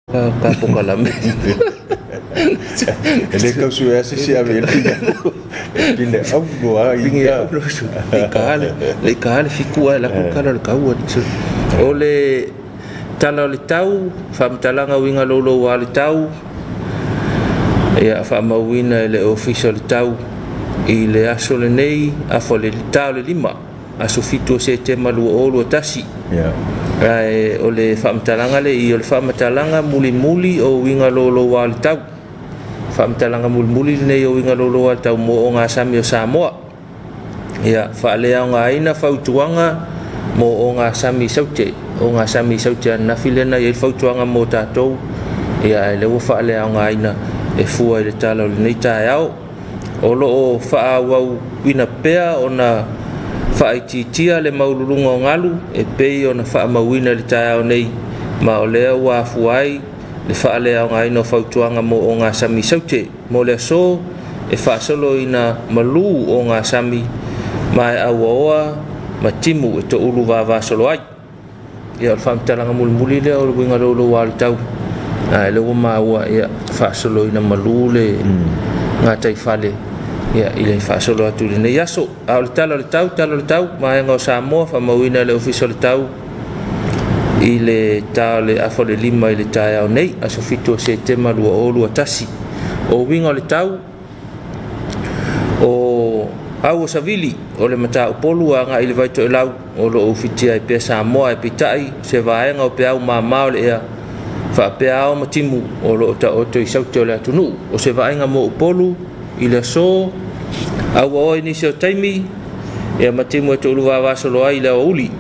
Ka pokalame. E le tau sue se isi e ave i ai le pine e pine auro lava i Pine auro le i le le i le fitu ae alu atu le tala o le tau O le tala o le tau, faamatalaga uiga louloua le tau, ia faamauina e le Ofisa o le Tau i le aso lenei, afa o le ta o le 5, aso 7 o Setema 2021. Ae o le faamatalaga le i o le faamatalaga mulimuli o uiga louloua o le tau. Faamatalaga mulimuli lenei o uiga louloua o le tau mo ogasami o Samoa. Ia faaleaogaina fautuaga mo ogasami i Saute. Ogasami i Saute ananafi lea na i ai le fautuaga mo tatou. Ia ae lea ua faaleaogaina e fua i le tala o lenei taeao. O lo o faaauauina pea ona faaitiitia le maululuga o galu e pei ona faamauina i le taeao nei, ma o lea ua afua ai le faaleaogaina o fautuaga mo ogasami i Saute. Mo le aso, e faasolo ina malu ogasami ma e auaoa ma timu e toulu vavasolo ai. Ia o le faamatalaga mulimuli lea o le uiga louloua o le tau, ae lea ua maua ia faasolo ina malu le gataifale ia i le faasolo atu i lenei aso. A o le tala o le tau, tala o le tau, vaega o Samoa, faamauina e le Ofisa o le Tau i le ta o le afa o le 5 i le taeao nei, aso 7 o Setema 2021. O uiga o le tau, o au o savili o le mataupolu agai i le Vaitoelau o lo o ufitia ai pea Samoa, e peitai se vaega o peau mama o le ea faapea ao ma timu o lo o taoto i saute o le atunuu. O se vaaiga mo Upolu i le aso, auaoa i nisi o taimi, ia ma timu e toulu vavasolo ai i le aoauli,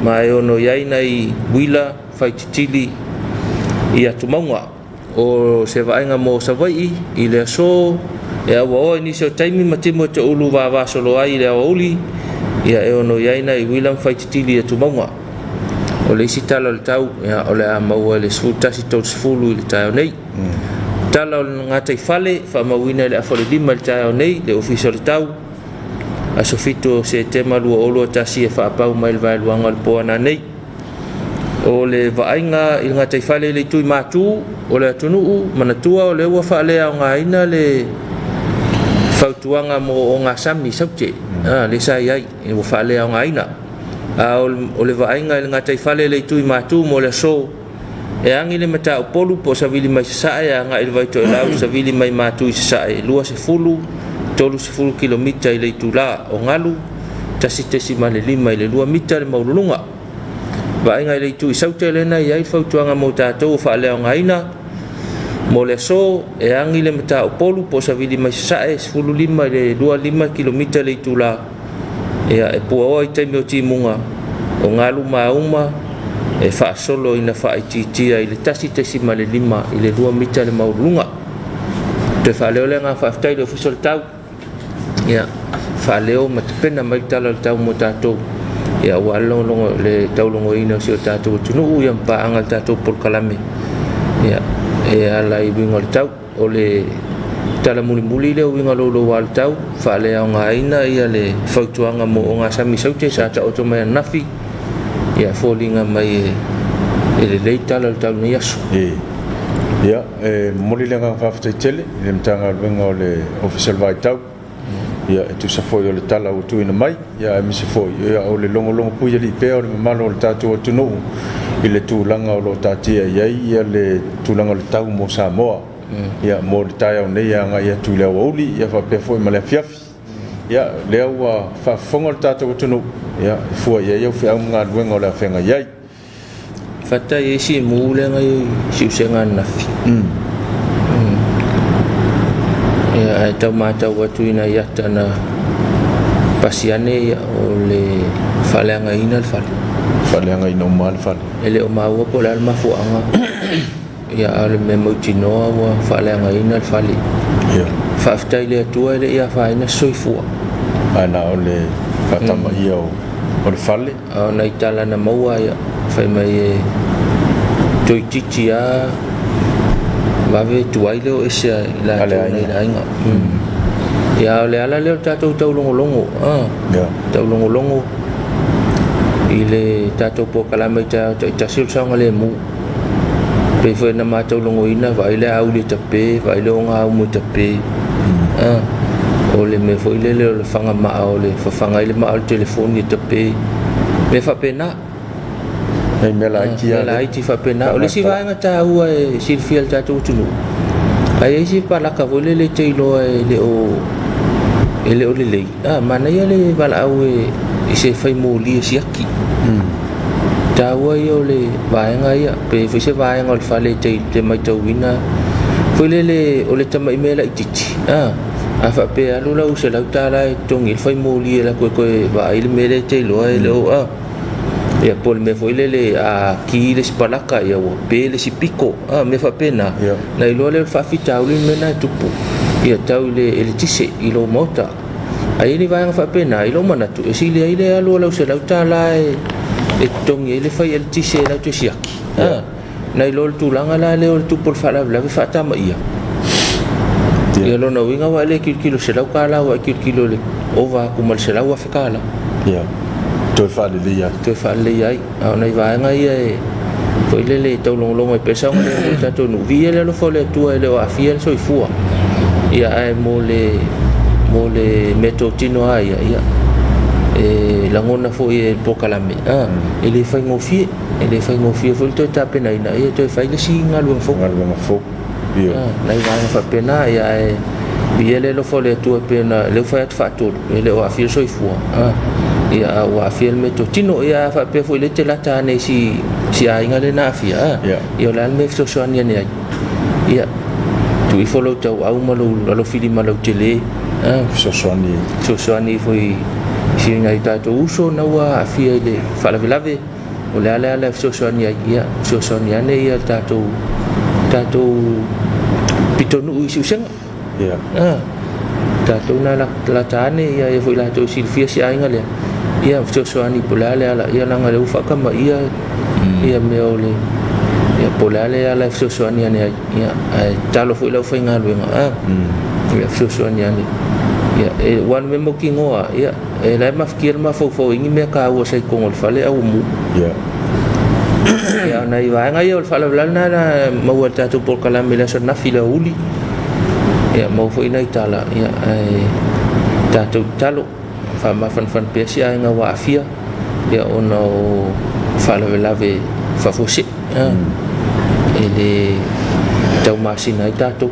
ma e ono i ai nai uila faititili i atumauga. O se vaaiga mo Savaii i le aso, e auaoa i nisi o taimi ma timu e toulu vavasolo ai i le aoauli, ia e ono i ai nai uila ma faititili i atumauga. O le isi tala o le tau, ia, o le a maua i le 11:30 i le taeao nei. Tala o le gataifale, faamauina i le afa o le 5 i le taeao nei, le Ofisa o le Tau, aso 7 o Setema 2021 e faapau mai le vaeluaga o le po ananei. O le vaaiga i le gataifale i le itu i matu o le atunuu, manatua o lea ua faaleaogaina le fautuaga mo ogasami i Saute, lea sa i ai, ua faaleaogaina. A o le vaaiga i le gataifale i le itu i matu mo le aso, e agi le mataupolu po o savili mai sasae agai i le Vaitoelau, savili mai matu i sasae, 20, 30 kilomita i le itula o galu, 1.5 i le 2 mita le maululuga. Vaaiga i le itu i Saute lea na i ai le fautuaga mo tatou o faaleaogaina. Mo le aso, e agi le mataupolu po o savili mai sasae, 15 i le 25 kilomita i le itula. Ia, e puaoa i taimi o timuga, o galu mauma e faasolo ina faaitiitia i le 1.5 i le 2 mita le maululuga. Toe faaleo le agaga faafetai i le Ofisa o le Tau. Ia, faaleo ma tapena mai le tala o le tau mo tatou. Ia, aua le logologo, le taulogologoina o si o tatou atunuu, ia ma paaga i le tatou polokalame. Ia, e ala i uiga o le tau. O le tala mulimuli lea o uiga louloua o le tau, faaleaogaina ia le fautuaga mo ogasami Saute sa taoto mai ananafi, ia foliga mai e lelei tala o le tau lenei aso. Ia, e momoli le agaga faafetai tele i le Matagaluega o le Ofisa o le Vaitau, ia e tusa foi o le tala ua tuuina mai, ia aemaise foi ia o le logologo puialii pea o le mamalu o le tatou atunuu i le tulaga o lo o taatia i ai ia le tulaga o le tau mo Samoa, ia mo le taeao nei e agai atu i le aoauli, ia faapea foi ma le afiafi. Ia lea ua faafofoga le tatou atunuu, ia e fua i ai au feau ma galuega o le a feagai ai. Fatai ai simu lea na i siusega ananafi. Ia ae tau matau atu i nai ata na pasi ane ia o le faaleagaina le fale. Faaleagaina uma lava le fale. E le o maua po o le a le mafuaaga. Ia a o le mea mautinoa ua faaleagaina le fale. Ia. Faafetai i le Atua e le i afaina se soifua. Ae na o le faatamaia o le fale. A o nai tala na maua ia fai mai e toeitiiti lava vave tuai le o ese i latou nei i le aiga. Ia a o le ala lea o le tatou taulogologo, taulogologo i le tatou polokalame i taeao taitasi o le saogalemu. Pei foi ona matou logoina, vaai le auli e tape, vaai le ogaumu e tape. O le mea foi lele o le fagamaa o le fafaga ai le maa o le telefoni e tape. Mea faapena. Nai mea laiti Mea laiti faapena. O le isi vaega taua e silafia e le tatou atunuu, a i ai se palaka foi lele e te iloa e le o lelei, manaia le valaau i se fai moli e siaki. Taua ia o le vaega ia, pe foi se vaega o le fale e te matauina foi lele o le tamai mea laitiiti. A faapea e alu lau $100 e totogi ai le fai moli e alu atu e toe vaai le mea lea e te iloa e le o ia, po o le mea foi lele a ki le isi palaka ia ua pe le isi piko, mea faapena. Na iloa lea o le faafitauli le mea lena e tupu ia tau i le eletise i lou maota. A i ai ni vaega faapena, i lou manatu, e sili ai le alu o lau $100 e totogi ai le fai eletise e latou te siaki, nai lo le tulaga la lea o le tupu o le faalavelave faatamaia. Ia lona uiga ua e le tilotilo i le $100, ua e tilotilo i le ova atu ma le $100,000. Ia, toe faaleleia ai. Toe faaleleia ai. A o nai vaega ia e foi lele e taulogologo ai pea saogalemu o le tatou nuu. Viia le alofa o le Atua e le o aafia le soifua. Ia ae mo le mo le meatotino lava ia, ia e lagona foi e le polokalame, e le faigofie, e le faigofie foi le toe tapenaina, ia toe fai le isi galuega fou. Galuega fou. Ia. Nai vaega faapena, ia ae viia le alofa o le Atua e pei ona lea ua fai atu faatolu, e le o aafia le soifua, ia a ua aafia le meatotino. Ia a faapea foi o lea e te lata ane i si aiga lea na aafia, ia o le a le mea e fesoasoani ane ai? Ia, tuu ifo lou tauau ma lou alofilima lautele, Fesoasoani. Fesoasoani ifo i si nai tatou uso na ua aafia i le faalavelave. O le a le ala e fesoasoani ai, ia fesoasoani ane ia le tatou pitonuu i Siusega. Tatou na lata ane, ia ia foi latou silafia si aiga lea, ia fesoasoani po o le a le ala, ia leaga lea ua faatamaia ia mea o le, ia po o le a le ala e fesoasoani ane ai, ia ae tatalo foi le aufaigaluega, ia fesoasoani ane. Ia aua o le mea mautinoa, ia E la e mafatia le mafaufau i ni mea taua sa i totonu o le fale ae ua mu. Ia, o nai vaega ia o le faalavelave lena na maua e le tatou polokalame i le aso ananafi i le aoauli. Ia, maua foi nai tala, ia, ae tatou tatalo, faamafanafana pea si aiga ua aafia, ia, ona o faalavelave faafuasei, e le taumasina ai tatou.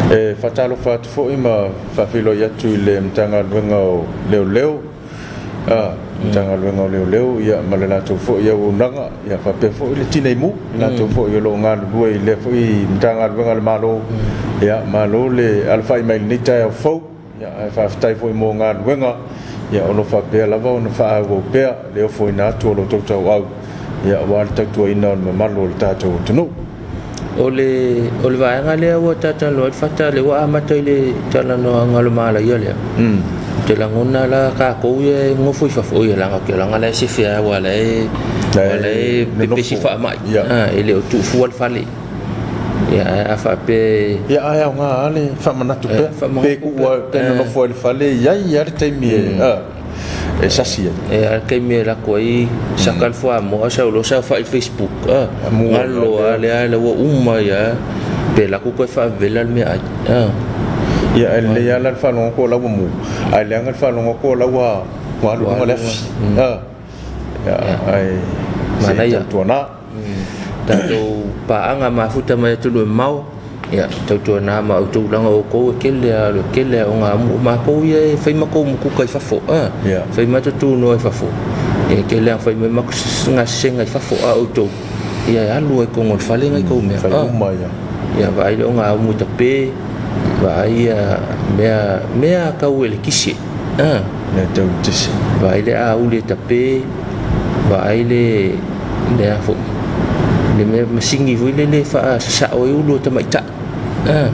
E faatalofa atu foi ma faafeiloai atu i le Matagaluega o Leoleo, Matagaluega o Leoleo ia ma le latou foi auaunaga ia faapea foi le Tinei Mu, i latou foi o lo o galulue i lea foi Matagaluega a le Malo. Ia malo le alafai mai i lenei taeao fou, ia ae faafetai foi mo galuega ia o lo o faapea lava ona faaauau pea le ofoina atu o lo outou tauau ia aua le tautuaina o le mamalu o le tatou atunuu. O le, o le vaega lea ua talatalanoa ai le Fata, lea ua amata i le talanoaga o le malaia lea. Ou te lagona la tatou ia e nonofo i fafo, oi leaga ou te leaga la e sefe lava aua la e, aua la e pepesi faamai, e le o tuufua le fale. Ia, ae a faapea e... Ia, ae aoga lava le faamanatu pea, pe tuu lava, pe nonofo ai i le fale, e i ai lava le taimi e... e sasi ai. E a le taimi e alu atu ai saka le fuamoa sau loa saofai i le Facebook a galo a lea la ua uma ai a pe alu atu toe faavela le meaai a. Ia ae lelei lava la le faalogo atu o la ua mu ae leaga le faalogo atu o la ua alu i luga le afi a ae se i tautuana. Tatou paaga mafuta mai atunuu e mamao, ia tautuana ma outou leaga o outou e tele lava o le tele lava o gamu. O matou ia e fai matou mukuka i fafo, a, fai matou tunoa i fafo, ia e tele lava ina fai mai matou gasesega i fafo, a o outou, ia e alu lava i totonu o le fale nai tou mea, a. Ia vaai le ogaumu e tape, vaai ia mea, mea tau eletise, a. Mea tau eletise. Vaai le auli e tape, vaai le le a foi le mea masini foi lele e faasasao ai ulu o tamaitai a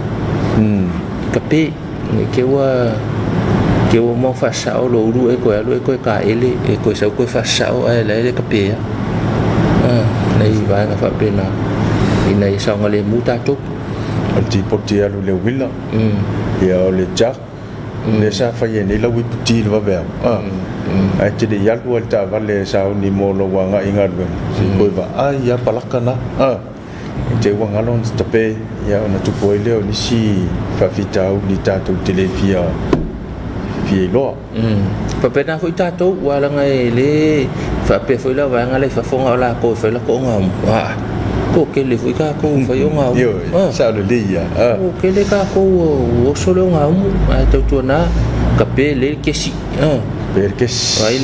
tape ne i te ua te ua mau faasasao lou ulu e toe alu e toe taele e toe sau toe faasasao ae la e le tape a nai vaega faapena ina ia saogalemu tatou. O le tipoti e alu i le uila, ia o le jack. Lea sa fai ai nei lau iputi i le vaveao, ae e te le i alu lava i le taavale e sauni mo lou agai i galuega, se i toe vaai lava palaka na, i te i ua galo ona tatape, ia ona tupu ai lea o nisi faafitauli tatou te le fia iloa. Faapena foi tatou, aua leaga e le faapea foi la vaega la i fafo na o latou e fai latou ogaumu. Aa, toatele foi tatou e fai ogaumu. Ioe, sao lelei ia. Toatele tatou ua oso le ogaumu, ae tautuana tape lelei le kesi. Tape le kesi. Vaai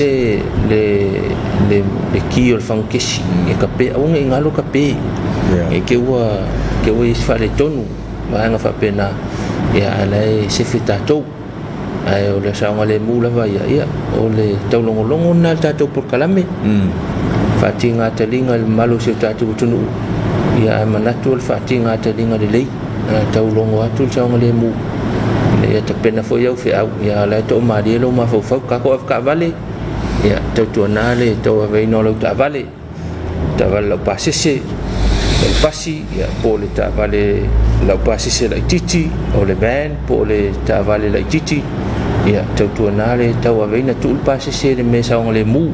le ki o le fagu kesi, e tape, aua ne i galo tape. E te ua i ai se faaletonu, vaega faapena, ia ae la e sefe tatou. Ae o le saogalemu lava ia, ia o le taulogologo lena i le tatou polokalame, faatiga taliga i le mamalu o si o tatou atunuu, ia ae manatu o le faatiga taliga lelei, taulogo atu le saogalemu, ina ia tapena foi au feau, ia a o la e toamalie lou mafaufau. Tatou avetaavale, ia tautuana le tauaveina o lau taavale, taavale laupasese o le pasi, ia, po o le taavale laupasese laitiiti o le van, po o le taavale laitiiti, ia tautuana le tauaveina, tuu le pasese i le mea saogalemu.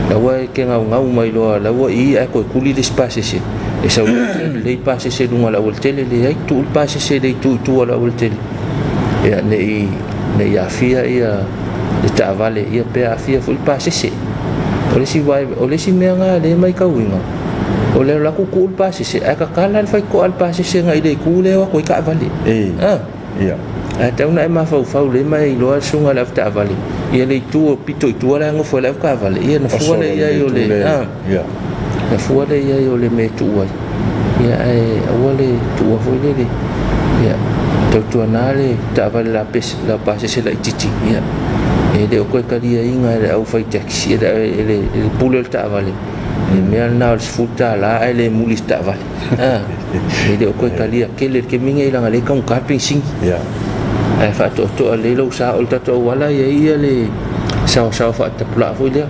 Aua e te gaugau mai loa la ua i ae toe tuli le isi pasese e sau lelei pasese i luga o le aualatele, leai, tuu le pasese i le itu i tua o le aualatele, ia ne i aafia ia le taavale, ia pe aafia foi le pasese. O le isi, o le isi mea na lea e matauina, o le alu atu tuu le pasese ae tatala le faitotoa a le pasese agai le itu lea e o atu ai taavale. Ae tatau ona e mafaufau lelei ma e iloa le susuga i le avetaavale, ia le itu o pito i tua la e nofo ai le avetaavale, ia ona fua lea i ai o le ona fua lea i ai o le mea e tuu ai, ia ae aua le tuua foi lele, ia tautuana le taavale laupasese laitiiti, ia e le o toe taliaina e le aufai taxi, e le pule o le taavale, le mea lena o le $10 ae le muli i se taavale. E le o toe talia tele le taimi nei leaga o lea e taugata le penisini. Ae faatoatoa lelei lou sa, o le tatou auala e i ai ia le saoasao faatapulaa foi lea.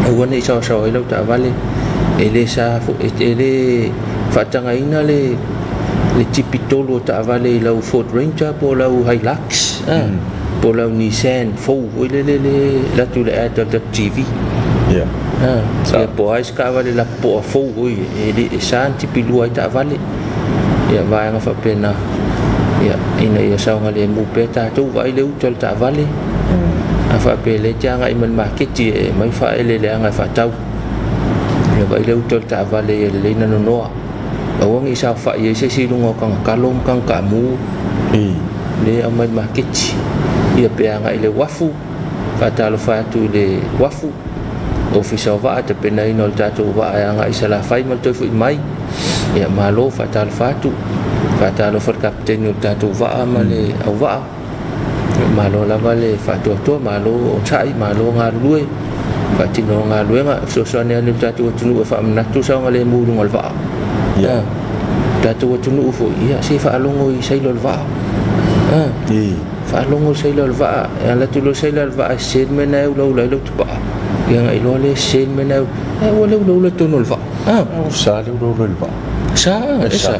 Aua ne i saoasao ai lau taavale, e le sa e le faatagaina le tipi tolu o taavale i lau Ford Ranger po o lau Hilux, po o lau Nissan fou foi lele le alu atu i le ad a le tatou TV. Ia po o a isi taavale lapopoa fou foi e le e sa ona tipi lua ai taavale. Ia vaega faapena, ia ina ia saogalemu pea tatou, vaai le uta o le taavale. A faapea o lea e te agai mai le maketi e aumai faaeleeleaga e faatau. Ia vaai le uta o le taavale ia lelei ona nonoa. Aua ne i saofai ai se isi i luga o tagatalo ma tagataamu lea e aumai le maketi. Ia pe agai i le uafu, faatalofa atu i le uafu, Ofisa o Vaa, tapenaina o le tatou vaa e agai i Salafai ma le toe foi mai. Ia malo, faatalofa atu. Faatalofa i le kapeteni o le tatou vaa ma le auvaa. Malo lava le faatoatoa, malo onosai, malo galulue, faatino galuega, fesoasoani ane i le tatou atunuu e faamanatu le saogalemu i luga o le vaa. Ia, tatou atunuu foi, ia se faalogo i sailor o le vaa. Faalogo i sailor o le vaa, e alu atu loa le sailor o le vaa e sese le mea lena e ulaula ai lau tapaa, ia ona iloa lea e sese le mea lena e ua le ulaula i totonu o le vaa. Ua sa le ulaula i le vaa. Sa, e sa.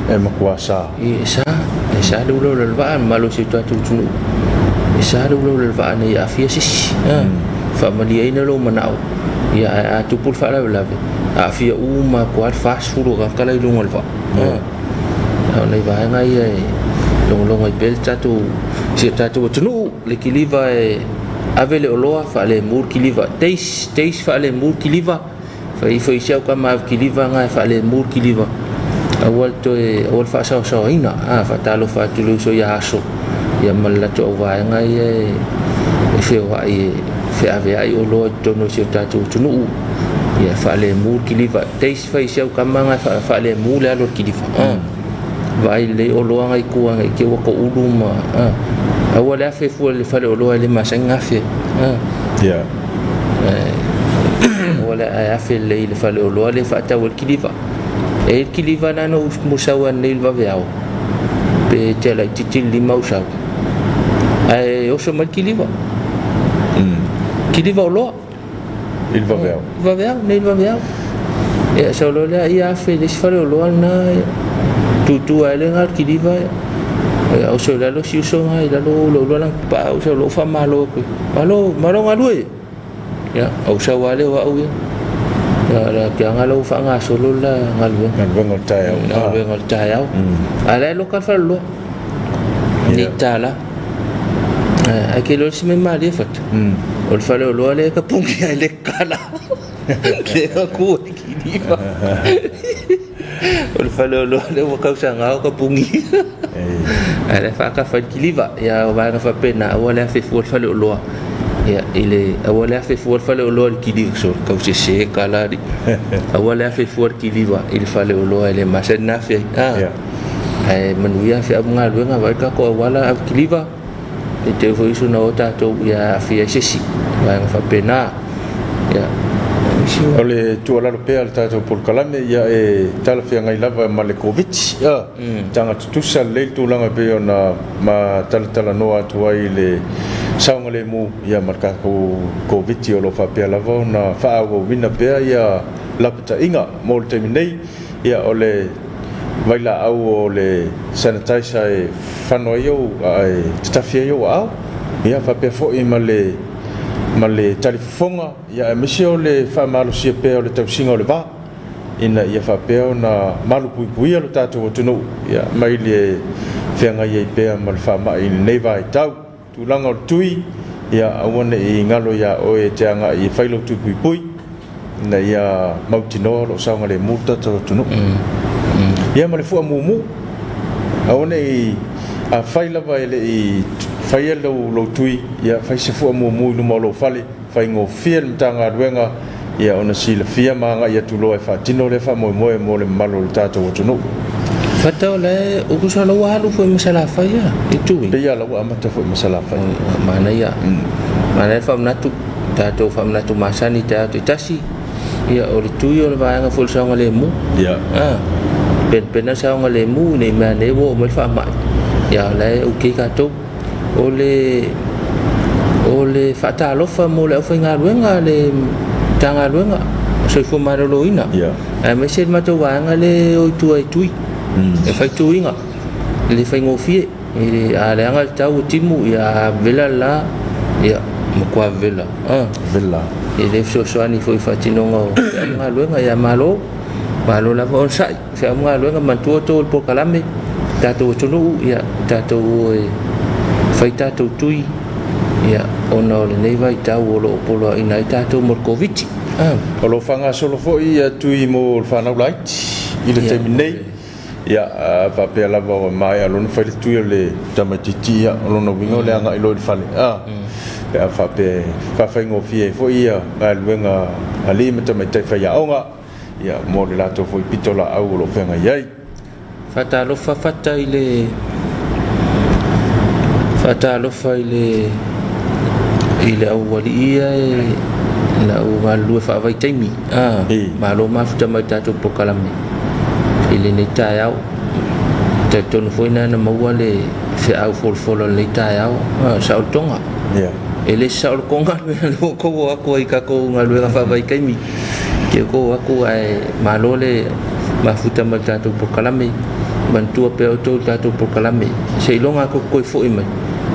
E matua sa. E sa, e sa le ulaula i le vaa, mamalu o si o tatou atunuu. E sa le ulaula i le vaa ne i aafia se isi. Faamalieina lou manao, ia ae a tupu le faalavelave, aafia uma atu lava le 40 o tagata la i luga o le vaa. A o nai vaega ia e logologo ai pea le tatou, si o tatou atunuu, le kiliva e ave le oloa, faalemu le kiliva. Days, days faalemu le kiliva. Fai ifo i si au tama ave kiliva na e faalemu le kiliva. Aua le toe, aua le faasaosaoaina. A, faatalofa atu i le uso ia Aso, ia ma le latou auvaega ia e feoai e feaveai oloa i totonu o si o tatou atunuu. Ia faalemu le kiliva. Days fai i si au tama na e faalemu le alu a le kiliva. Vaai lelei oloa na i tua ne i te i ua toulu ma, aua le afe fua i le faleoloa e le masani ona afe. Aua le ae afe lelei i le faleoloa lea e faatau ai le kiliva. E i ai le kiliva na na ou musau ananei i le vaveao, pe tea laitiiti le 5 ou sau, ae oso mai le kiliva. Kiliva oloa. I le vaveao. Vaveao, nei le vaveao. Ia, sau loa lea, ia afe i le isi faleoloa lena, tutu ae le na le kiliva. Ia oso i lalo si uso lena i lalo o ulaula lana papa au sau lou faamalo atu malo malo galue. Ia ou sau lava lea o au ia. Ia o le tiaga la ua faagasolo le galuega. Galuega o le taeao. Galuega o le taeao. A o la e loka le faleoloa. Nei tala. Ae ke iloa le isi mea malie Fata. O le faleoloa lea e tapuni ai le kala. Lea ku ai kiliva. O le faleoloa lea ua tausaga o tapuni. Ae la e faatafa i le kiliva. Ia o vaega faapena aua le afe fua le faleoloa. Ia i le aua le afe fua le faleoloa i le kiliva. So tau sese tala alii. Aua le afe fua le kiliva i le faleoloa e le masani ona afe ai. Ah. Ae manuia feau ma galuega vaai le tatou auala ave kiliva. E te foi usu na o tatou ia aafia ai se isi vaega faapena. Ia O le tuualalo pea a le tatou polokalame, ia e talafeagai lava ma le Koviti. A, taga tutusa lelei le tulaga e pei ona ma talatalanoa atu ai i le saogalemu ia ma le tatou Koviti o lo o faapea lava ona faaauauina pea ia lapataiga mo le taimi nei. Ia o le vailaau o le sanitizer e fano ai ou e tatafi ai ou aao, ia faapea foi ma le ma le talifofoga, ia aemaise o le faamalosia pea o le tausiga o le va, ina ia faapea ona malupuipuia lo tatou atunuu ia mai le feagai ai pea ma le faamai i lenei vaitau. Tulaga o le tui, ia aua ne i galo iā oe e te agai e fai lou tui puipui, ina ia mautinoa o lo o saogalemu le tatou atunuu. Ia ma le fua mumu, aua ne i, afai lava e le i faia lou, lou tui, ia fai se fua mumu i luma o lou fale, faigofie le Matagaluega ia ona silafia ma agai atu loa e faatino lea faamoemoe mo le mamalu o le tatou atunuu. Fata o la e tusa la ua alu foi ma Salafai a i tui. Pei a la ua amata foi ma Salafai. Manaia. Manaia le faamanatu tatou faamanatu masani taeao taitasi ia o le tui o le vaega foi o le saogalemu. Ia. Ah. Penapena saogalemu ne i mea ane ua oo mai le faamai. Ia o la e okay tatou. O le o le faatalofa mo le aufaigaluega a le Matagaluega o Soifua Maloloina, yeah. Aemaise le matou vaega le o i tua i tui, e fai tuiga, e le faigofie. E, a leaga le tau o timu, ia a vela le la, ia matua vela. Ah. Vela. E le fesoasoani foi i faatinoga o feau ma galuega, ia malo, malo lava onosai. Feau ma galuega, manatua outou o le polokalame, tatou atunuu, ia tatou o e fai tatou tui, ia, ona o lenei vaitau o lo o poloaiina ai tatou mo le Koviti. Ah. O lo o faagasolo foi ia tui mo le fanau laiti i le taimi nei. Ia, a faapea lava ua maea loa ona fai le tui o le tamaitiiti, ia, o lona uiga o le agai loa i le fale. A, pe a faapea e faafaigofie ai foi ia galuega a alii ma tamaitai faiaoga. Ia, mo le latou foi pitolaau o lo o feagai ai. Faatalofa Fata i le Faatalofa i le i le aualii ia e le au galulue faavaitaimi. Ah, malo mafuta mai tatou polokalame i lenei taeao. Talitonu foi na na maua le feau folafola o lenei taeao. Ah, saolotoga. Yeah. E le se saolotoga le mea lea ua outou o atu ai i tatou galuega faavaitaimi. Ke outou o atu ae malo le mafuta mai le tatou polokalame. Manatua pea outou i le tatou polokalame. Seiloga lava tou te toe foi mai,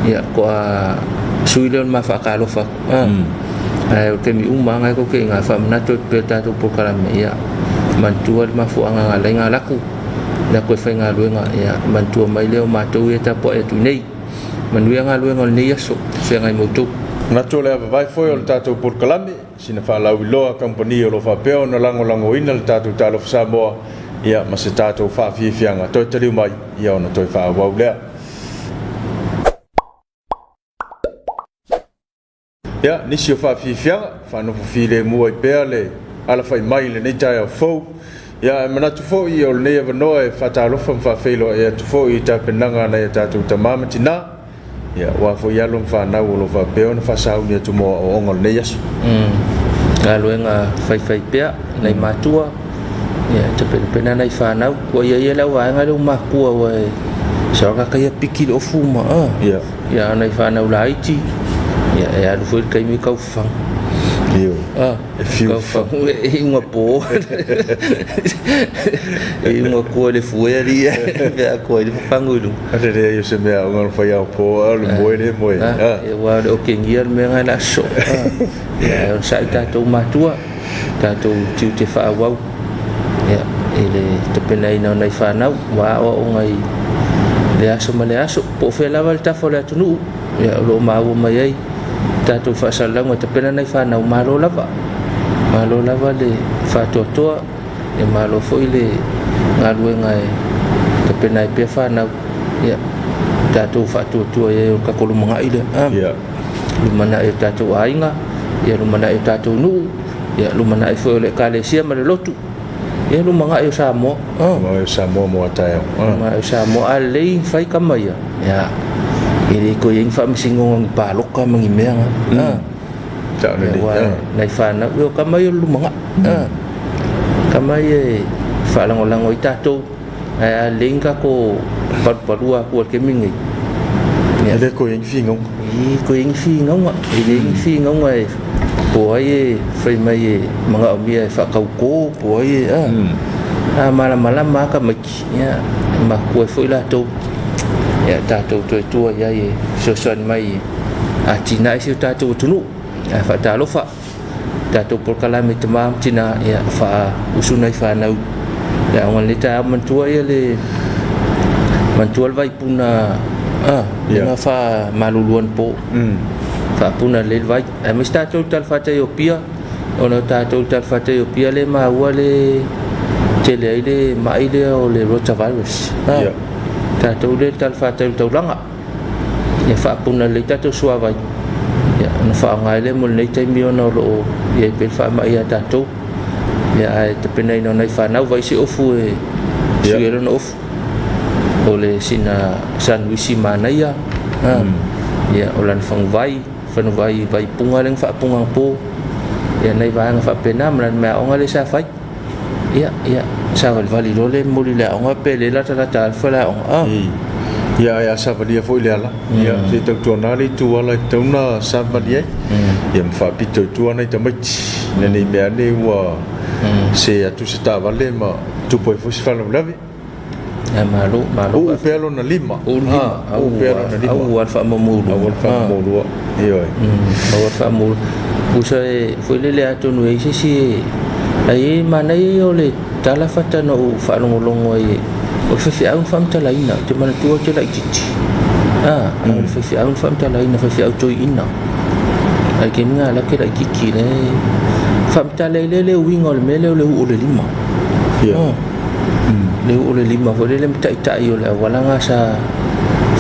ia toa sui lea o le ma faatalofa atu. Ah. Ae o taimi uma lava na tou te i ina faamanatu atu pea le tatou polokalame, ia manatua le mafuaaga na ala ai ona alu atu, alu atu e faigaluega, ia manatua mai lea o matou ia e tapuai atu i inei. Manuia galuega o lenei aso, feagai ma outou. Manatu o le avavae foi o le tatou polokalame, sina faalauiloa a kamupani o lo o faapea ona lagolagoina le tatou Talofa Samoa, ia ma se tatou faafiafiaga toe taliu mai, ia ona toe faaauau lea. Ia, nisi o faafiafiaga, faanofo filemu ai pea le alafai mai i lenei taeao fou. Ia, ae manatu foi o lenei avanoa e faatalofa ma faafeiloai atu foi i tapenaga a nai a tatou tama ma tina, ia, aua foi alo ma fanau o lo o faapea ona faasauni atu mo aoaoga o lenei aso. Galuega faifai pea nai matua, ia, tapenapena nai fanau. Ua ia ia le au vaega lea ua matua ua e saola ka ia piki le ofu ma, ah. Ia. Ia, a o nai fanau laiti, ia, e alu foi le taimi tau fafaga. Ioe. E fiu fagu e iuga po. E iuga kua le fue ali pe a kua i le fafagu i luga. Ale leai o se mea aoga na fai aopo a o le moe lea e moe ai. Aua o le okegia le mea lena e le aso. Ia ae onosai tatou matua, tatou tiute faaauau ia i le tapenaina o nai fanau ma aoaoga i le aso ma le aso. Po o fea lava le tafa o le atunuu, ia o lo o maua mai ai tatou faasalalauga e tapena nai fanau, malo lava. Malo lava le faatoatoa, ia malo foi le galuega e tapena ai pea fanau, ia tatou faatuatua i ai o le tatou lumanai lea. Yeah. Lumanai o tatou aiga, ia lumanai o tatou nuu, ia lumanai foi o le ekalesia ma le lotu, ia lumanai o Samoa. Lumanai o Samoa mo a taeao. Lumanai o Samoa. A lelei fai kama ia, ia e le toe i ai ni faamasinoga ni paloka ma ni mea na. Sao lelei. Aua nai fanau, ia o kama ia o le lumanai. Kama ia e faalagolago ai tatou. Ae a lelei ni tatou palupalua atu i le taimi lenei. E le toe i ai ni finauga. E toe i ai ni finauga. E leai ni finauga e po o ai e fai mai e manaomia e faatauto po o ai e a. A malamalama lava tamaiti, ia e matutua ai foi latou. Ia tatou toe tua i ai e fesoasoani mai e atinae si o tatou atunuu. Ae faatalofa. Tatou polokalame i tama ma tina, ia, faausu nai fanau i le aoga i lenei taeao. Manatua ia le, manatua le vaipuna, a, yeah, lena faamalulu anapo. Faapuna lelei le vai. Aemaise tatou i le talafatai o Apia, ona o tatou i le talafatai o Apia lea e maua le tele ai le mai lea o le rotavirus. A, yeah, tatou lea i le talafatai o le taulaga. Ia faapuna lelei tatou suavai, ia, ona faaaoga ai lea mo lenei taimi ona o lo o i ai pea le faamai ia tatou. Ia, ae tapenaina o nai fanau, vaai se ofu e sui ai lona ofu. O le sina sanuisi manaia, ia, o lana faguvai, faguvai vaipunga lea na faapunga anapo, ia, nai vaega faapena ma lana meaaoga lea sa fai. Ia, ia, savalivali loa le momoli i le aoga pe le latalata atu le aoga. Ah. Ia, ae a savalia foi le ala, ia, se i tautuana le itu ala e tatau ona savali ai. Ia ma faapito i tua nai tamaiti, ina ne i mea ane ua se atu se taavale ma tupu ai foi se faalavelave. Ia, malo, malo. Uu pea lona lima. Uu lima. Uu pea lona lima. Aua le faamomolua. Aua le faamomolua. Ioe. Aua le faamomolua. Pusa e foi lele atonu e i ai se isi e ai e manaia ia o le tala fata na ou faalogologo ai o le faifeau na faamatalaina. Ou te manatua ou te laitiiti. Ah, o le faifeau na faamatalaina, faifeau toeaina. Ai ke mina la ke laitiiti le faamatala ai lea le uiga o le mea lea o le uu o le lima. Yeah. Le uu o le lima foi lele ma taitai o le auala lena sa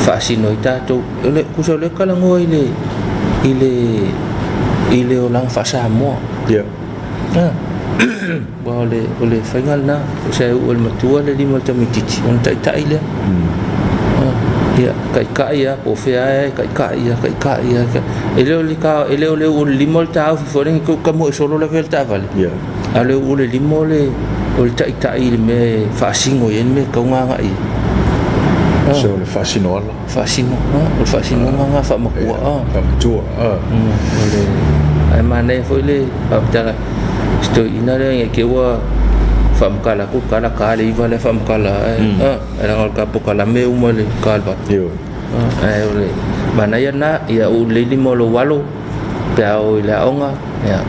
faasino ai tatou. O le tusa o lea talanoa i le i le i le olaga faa-Samoa. Yeah. Ah. Aua o le o le faiga lena, tusa e uu e le matua le lima o le tamaitiiti ona taitai lea. Ah. Ia, taitai lava po o fea lava e taitai lava, taitai lava. E le o le ta, e le o le uu o le lima o le taofi foi lea tou tamoe solo lavea le taavale. Yeah. A o le uu o le lima o le o le taitai i le mea e faasino i ai le mea e tatau ona agai i ai. So o le faasino ala. Faasino, o le faasinoga lena faamatua. Faamatua. O le ae manaia foi le faamatala si toeaina lea ne i te i ua faamatala atu le tala ta le iva lea faamatala ae ae leaga o le ta polokalame e uma i le ta o le 8. Ioe. Ae o le manaia lena, ia uu lelei lima o lou alo pe a o i le aoga, ia,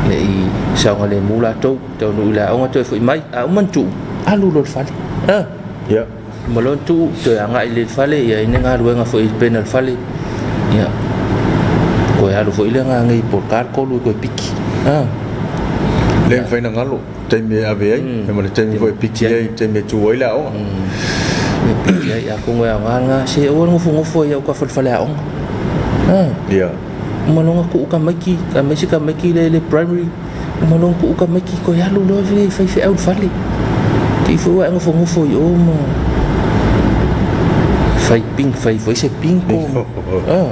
ne i saogalemu latou, taunuu i le aoga toe foi mai, a uma ona tuu, alu loa i le fale. A! Ia. Uma loa ona tuu, toe agai lelei i le fale, ia i ai ni galuega foi i pena o le fale, ia, toe alu foi lea nanei po o le ta le 3 e toe piki. A! Le mafai ona galo taimi e ave ai, ma le taimi foi e piki ai, taimi e tu ai le aoga. E piki ai, atonu e aoga lena, se aua le nofonofo ai i au tafa i le faleaoga. A! Ia. Uma loa ona tuu tamaiti, aemaise tamaiti lea i le primary, uma loa ona tuu tamaiti toe alu loa e fai feau i le fale. Te i foi ua e nofonofo i o ma fai ping, fai foi se bingo. A!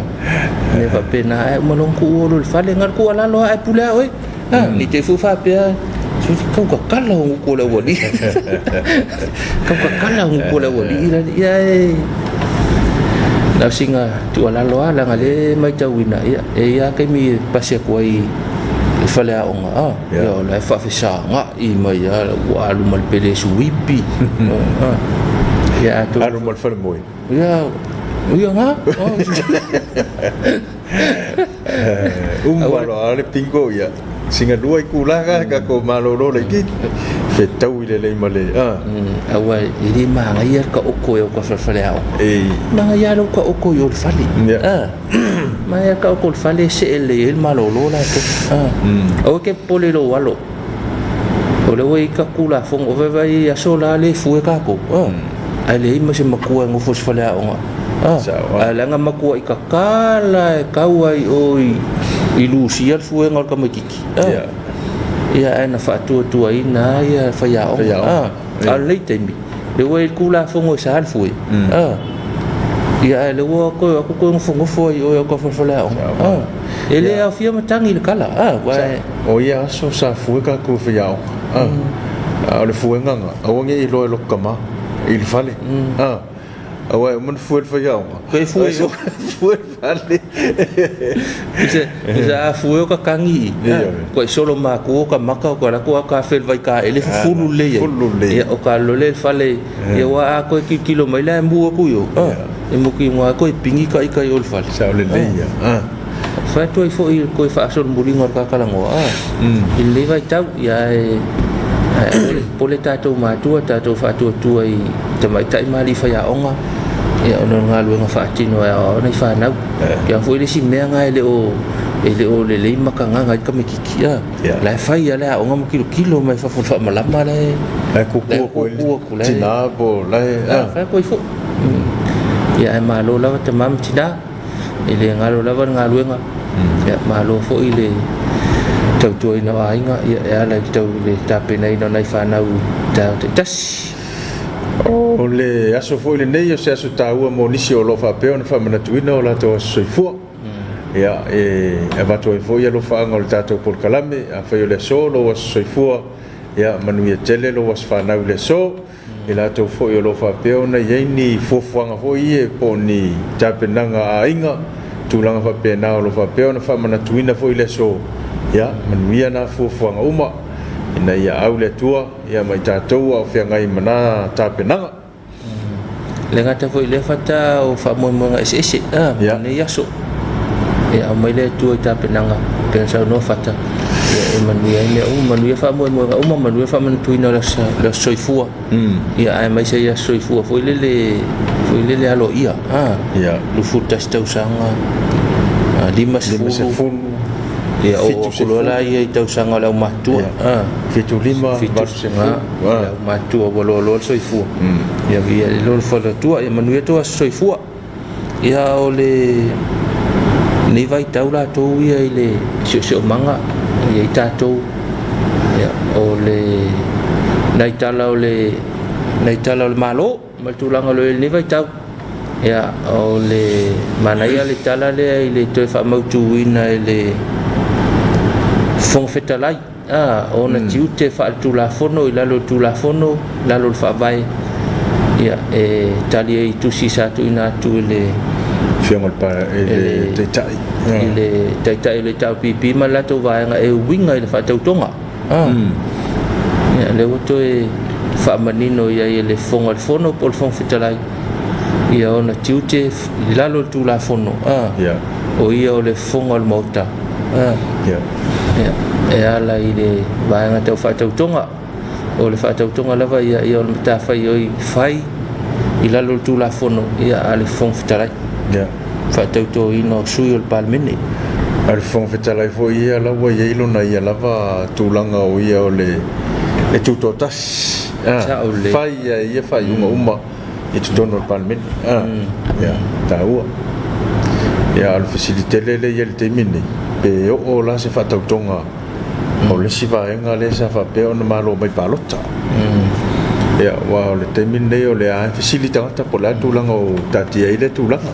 Mea faapena, ae uma loa ona tuu olo i le fale, na o le tuualalo lava ae pule lava oe. A, ne i te i foi faapea, tau tatala o gutu o le aualii. Tau tatala o gutu o le aualii. Ia e, na o sina tuualalo lava, leaga o lea e matauina, ia, e i ai lava taimi e pasi atu ai i faleaoga a ia o la e faafesaga'i mai lava ua alu ma le pele suipi a ia atonu Alu ma le falemoe. Ia ia ga. Uma loa le bingo ia sina lua itula ka tatou malolo laitiiti fetaui lelei ma le a. Aua e le magaia le taoto e o ka falefaleaoga. Magaia lou taoto i o le fale. Magaia le taoto i le fale e see lelei ai le malolo latou. Aua e te popole i lou alo. O lea ua i ai tatou Tulafono, vaivai i aso la lea e fue tatou, ae leai ma se matua e nofo i se faleaoga. Ae leaga matuai tatala e tau ai i o i Lusia le fuega o le tamaitiiti. Ia ae na faatuatuaina lava faiaoga. A o lenei taimi, lea ua i ai le Tulafono e sa le fue, ia ae o lea ua toe o atu toe nofonofo ai i o i uta i le faleaoga. E le aofia matagi i le tala. O ia aso sa fue tatou i faiaoga, a o le fuega lena, aua ne i iloa e lota tama i le fale. Aua e uma ona fue le faiaoga. Toe fue i o. Fue le fale. Tusa a fue o ka kagi i. Kua i solo maku o ka maka o ka lako a ka afe le vaikaele fufulu lelei ai. Fufulu lelei. Ia o ka lole le fale. Ia ua a koe tilotilo mai la e mu atu i o. E muki ua koe pingi ka ika i o le fale. Sao lelei ia. Fai atu ai foi i le toe faasolomuliga o le tatalanoa i lenei vaitau, ia ae aua le popole tatou matua, tatou faatuatua i tamaitai ma alii faiaoga, ia ona o le galuega faatino e aoao nai fanau. Ia foi le isi mea lena e le o e le o lelei makagaga ai le tamaitiiti, la e fai lava le aoga ma tilotilo mai fafo i le faamalama la e La e kukua atu ai le tina po o la e Fai atu ai foi. Ia ae malo lava tama ma tina. E le galo lava le galuega, ia malo foi le tautuaina o aiga, ia e ala i le tau le tapenaina o nai fanau i taeao taitasi. O le aso foi lenei o se aso taua mo nisi o lo o faapea ona faamanatuina o latou aso soifua. Ia, e avatu ai foi alofaaga o le tatou polokalame, afai o le aso lou aso soifua, ia manuia tele lou aso fanau i le aso. I latou foi o lo o faapea ona i ai ni fuafuaga foi ia po o ni tapenaga a aiga, tulaga faapena o lo o faapea ona faamanatuina foi le aso, ia manuia na fuafuaga uma ina ia au le Atua ia ma i tatou a o feagai ma na tapenaga. E le gata foi i lea fata o faamoemoega eseese mo lenei aso. Ia aumai le Atua i tapenaga e pei ona saunoa Fata, ia e manuia ai mea uma, manuia faamoemoega uma, manuia faamanatuina o le aso soifua. Ia aemaise ai aso soifua foi lele, foi lele aloaia, 21 tausaga, 50, ia oo atu loa laia i tausaga o le aumatutua. 75, 80. Le aumatutua ua loaloa le soifua. Ia viia ai le Atua, ia manuia tou aso soifua. Ia o lenei vaitau latou ia i le siosiomaga e i ai tatou, ia o le nai tala o le nai tala o le Malo ma le tulaga o lo o i ai i lenei vaitau. Ia o le manaia le tala lea i le toe faamautuina e le Fofoga Fetalai. A, o ona tiute faaletulafono i lalo o le Tulafono, i lalo o le Faavae, ia, e tali ai i tusi sa tuuina atu i le Afioga i le Taitai. I le Taitai o le HRPP ma le latou vaega e uiga i le faatautoga. A, ia, lea ua toe faamanino i ai e le Fofoga o le Fono po o le Fofoga Fetalai, ia ona tiute i lalo o le Tulafono, a, o ia o le Fofoga o le Maota. A. Ia, e ala i le vaega tau faatautoga. O le faatautoga lava ia, ia o le matafaioi fai i lalo o le Tulafono ia a le Fofoga Fetalai. Ia. Faatautoina o sui o le Palemene. A o le Fofoga Fetalai foi ia la ua i ai lona ia lava tulaga o ia o le e tutoatasi. Sao lelei. Fai lava e ia faaiuga uma. i totonu o le Palemene. Ia, taua. Ia, a o le fesili tele lea e i ai i le taimi lenei, pe oo la se faatautoga o le isi vaega lea sa faapea ona malo mai palota. Ia, aua o le taimi lenei o lea lava e fesili tagata po o le a le tulaga o taatia ai lea tulaga.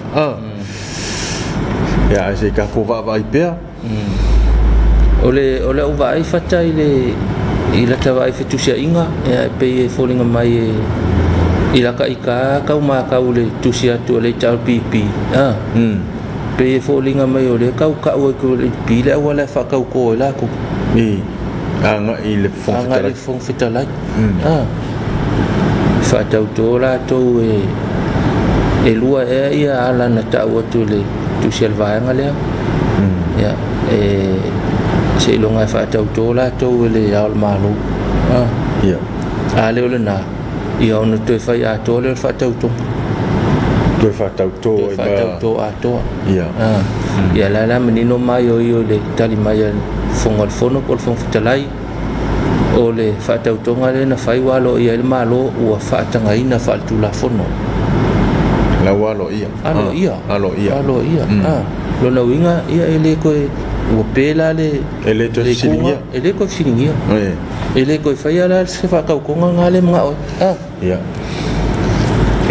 Ia, ae se i tatou vaavaai pea. O le o lau vaai Fata i le i lata vaai fetusiaiga ia e pei e foliga mai e i laka ita tau matau i le tusi atu a le HRPP a pei e foliga mai o lea tau tau atu e le HRPP le auala e faatauto ai latou. I agai i le Fofoga Agai i le Fetalai. Fofoga Fetalai. Ah. Faatauto latou e e lua ea ia ala na tau atu i le tusi a le vaega lea. Ia, e seiloga e faatauto latou e le Ao o le Malo. Ah. Ia. A le o lena, ia ona toe fai atoa lea o le faatautoga. Toe faatauto Toe ai ma faatauto atoa. Ia. Ah. Ia la la manino maioio i le tali mai a le Fofoga o le Fono po o le Fofoga Fetalai, o le faatautoga lea na fai ua aloaia ai le Malo ua faatagaina faaletulafono. La ua aloaia. Aloaia. Aloaia. Aloaia. Ah. Lona uiga, ia e le toe ua pe la le E le toe le fesiligia. ituga, e le toe fesiligia. E. E le toe faia la se faatautoga na le manao ai. Ah. Ia.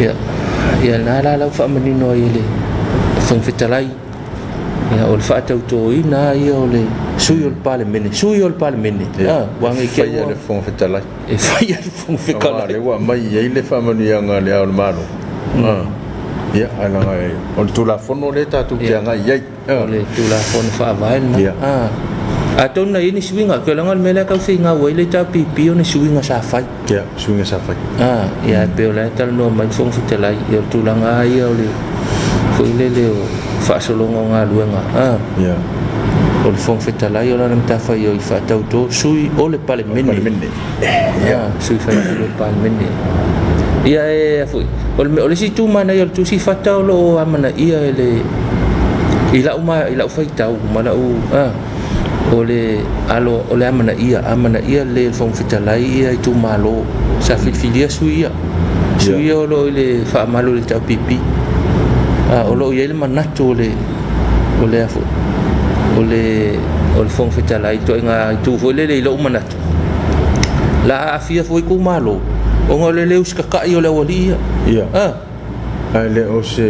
Ia, ia na la lau faamanino ai e le Fofoga Fetalai, ia, o le faatautoina ia o le sui o le Palemene, sui o le Palemene, Ia. ah, ua E age faia ua le Fofoga Fetalai. E faia le Fofoga Aua Fetalai. lea ua aumai i ai le faamanuiaga a le Ao o le Malo. Ah. Ia, ae leaga o le Tulafono lea tatou te Ia. agai i ai. O le Tulafono Faavae lena. Ia. Ah. Atonu na i ai ni suiga, toe leaga o le mea lea tau finau ai le HRPP o ni suiga sa fai. Ia, suiga sa fai. Ah, ia e pei o la e talanoa mai le Fofoga Fetalai, ia o le tulaga lava ia o le foi lele o faasologa o galuega. Ah. Ia. O le Fofoga Fetalai o lana matafaioi faatauto sui o le Palemene. Palemene. Ia, sui faipule o le Palemene. Ia e foi, o le, o le isi itu manaia o le tusi fata o lo o amanaia e le i lau ma i lau faitau ma lau ah, o le alo o le amanaia amanaia le Fofoga Fetalai ia itumalo sa filifilia sui ia. Sui ia o lo o i le faamalu i le HRPP. Ah, o lo o i ai le manatu o le o le foi o le o le Fofoga Fetalai ituaiga itu foi lele i lou manatu la aafia foi itumalo ona o le le usitatai o le aualii ia. Ia. Ah. Ae le o se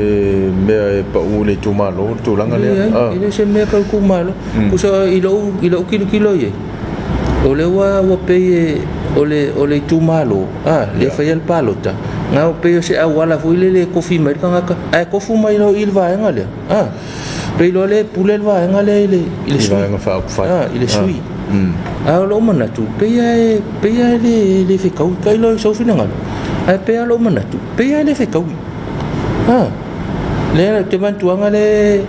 mea e pau i le itumalo le tulaga lea. Leai, Ah. e le o se mea e pau i itumalo. Tusa i lou i lou tilotilo i ai, o lea ua ua pei e o le o le itumalo, ah, lea e faia le palota, na o pei o se auala foi lele e tofi mai ai le tagata, ae tofu mai loa i i le vaega lea, ah, pei loa lea e pule le vaega lea i le i le I sui. vaega faaupufai. Ah, i le sui. Mm. A o lou manatu, pei lava e pei lava e le e le fetaui, tailo i sou finagalo, ae pei lava lou manatu, pei lava e le fetaui. Ah, lea ou te manatuaga le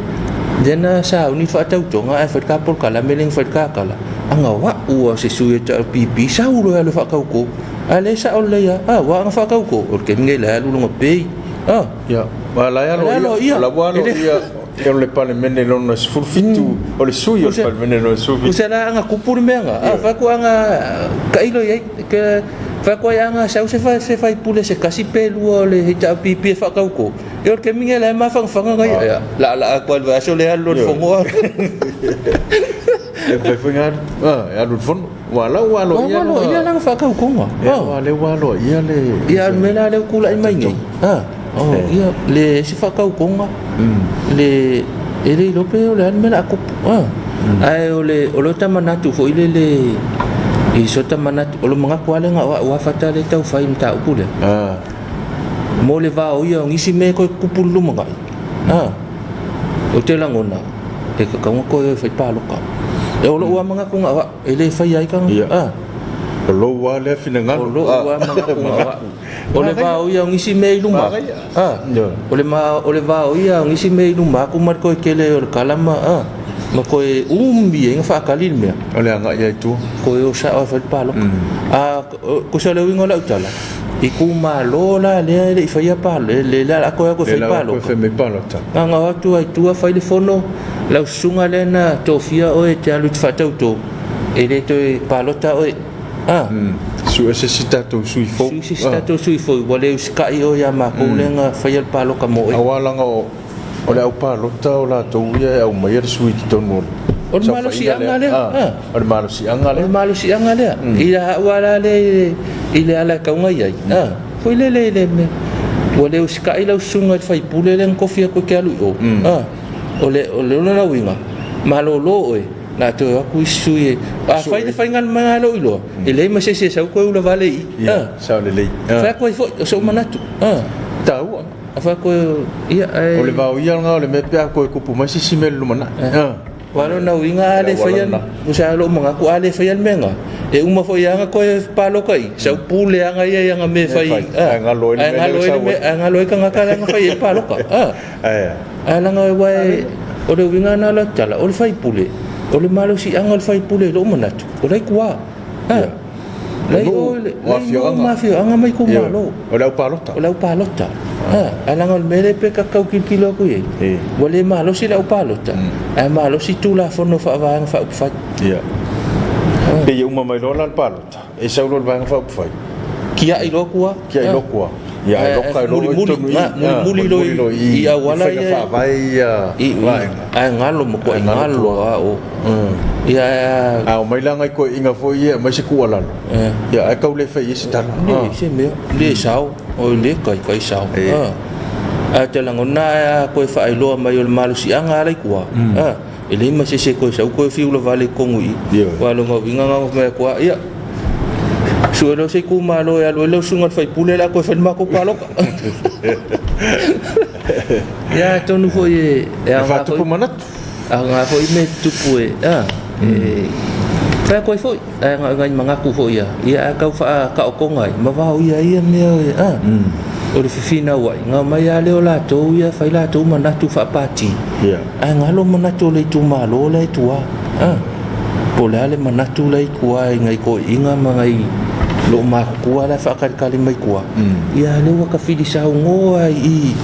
lea na sauni le faatautoga ae fai le ta polokalame lea na fai le ta tala, ana o a'u a o se sui o le HRPP sau loa e alu e faatauto, a o lea e sao lelei lava, ah, aua ana faatauto, o le taimi lenei la e alu lona pay. Ah. Ia, a o la e aloaia, o la ua aloaia o le Palemene lona 17, o le sui o le Palemene lona 17. Tusa la ana tupu le mea na, a fai atu ana tailo i ai, ke fai atu ai ana sau se se faipule se tasi pe lua o le HRPP e faatauto, ia o le taimi lenei la e mafanafana na ia, laalaa atu lava i le vaiaso lea alu loa i le fono. E mafai foi ona alu, e alu i le fono. Ua la ua aloaia. Ua aloaia lana faatautoga. Ia, ua lea ua aloaia le. Ia, o le mea la lea ua tulai mai nei, oh, ia, leai se faatautoga, le, e le iloa pe o le a le mea o le a tupu. Ae o le, o lota manatu foi lele, i sota manatu, o le manatu lava lea na o au lava fata lea e tau fai i le mataupu lea. Mo le vaoia o nisi mea e toe tutupu i le lumanai, ou te lagona, e tatau ona toe o e fai palota. O lou lava manatu na o au, e le faia ai tagata. Ia. O lou lava lea finagalo. O lou lava manatu na o au. O le vaoia o nisi mea i luma atu. O le, o le vaoia o nisi mea i luma atu ma le toe tele o le tala ma, ma toe umi ai ona faatali le mea. O le agai lava i tua. Toe o sao e fai le palota. A, tusa o le uiga o lau tala, itumalo la lea e le i faia palota, le la o le a toe o atu e fai palota. Le la o le a toe fai mai palota. Na ona o atu lava i tua fai le fono, lau susuga lea na tofia oe e te alu i te faatauto, e le toe palota oe. A. Sue se isi tatou sui fou. Sue se isi tatou sui fou, ua le usitai oe ia matou lea na faia le palota mo oe. Aua leaga o le au palota o latou ia e aumaia le sui i totonu o le O le malosiaga lea. O le malosiaga lea. O le malosiaga lea. I a au lava la lea i le ala e tau ona i ai, foi lele i le mea, ua le usitai lau susuga i le faipule lea na tofi atu e te alu i o. O le lona uiga, malolo oe, o le a toe o atu isi sui e... A fai le faiga lena i lou iloa, e leai ma se isi e sau toe ulavale i i. Ia, sao lelei. Fai atu ai foi, o sou manatu. Taua. A fai atu, ia, ae... O le vaoia lena o le mea pe a toe tupu mai se isi mea i le lumanai. Aua o lona uiga a le faia, tusa lava lou manatu a le faia le mea lena, e uma foi lava ona toe palota i i, sau pule lava ia i ana mea e fai, Ae galo ai le mea lea ua sau ai. Ae galo ai tagata la na fai ai le palota. Ae leaga aua o le uiga lena o lau tala, o le faipule, o le malosiaga o le faipule i lou manatu, o la e i tua. La i o i le nuu ma afioaga ma itumalo. O le aupalota. O le aupalota. Ae leaga o le mea lea pe ta te tau tilotilo atu i ai, ua le malosi le aupalota, ae malosi Tulafono faa-Vaega Faaupufai. Ia. Pei e uma mai loa la le palota, e sau loa i le Vaega Faaupufai. Tiai loa tua. Tiai loa tua. Ia, ae loka ai loa i totonu i i. Mulimuli loa i auala ia. I faiga faavae ia vaega. Ae galo, matuai galo lava o. Ia ae a. A omai la nai toeaiina foi ia e aumai se tuualalo, ia ae tau le fai i ai se tala. Leai se mea, le sao, o le taitai sao. Ae ou te lagona ae a toe faailoa mai o le malosiaga lava la i tua, e leai ma se isi e toe sau toe fiu lavale i totonu i i. Aua o lona uiga na ona fai atu lava, ia, sue loa se itumalo e alu ai lau susuga i le sui usufono o le a toe fai le matou palota. Ia atonu foi e aoga foi. E faatupu manatu. Aoga foi mea tutupu e, a, e fai atu ai foi, ae na o nai manatu foi ia, ia ae tau faataotoga ai, ma vaoia ai ia mea e, a, o le fefinauai, na omai lava lea o latou ia fai latou manatu faapati, ae galo manatu o le itumalo la e i tua, a, po o le a le manatu la e i tua i nai toeaiina ma nai loomatutua la e faatalitali mai tua, ia lea ua tafili saunoa ai i i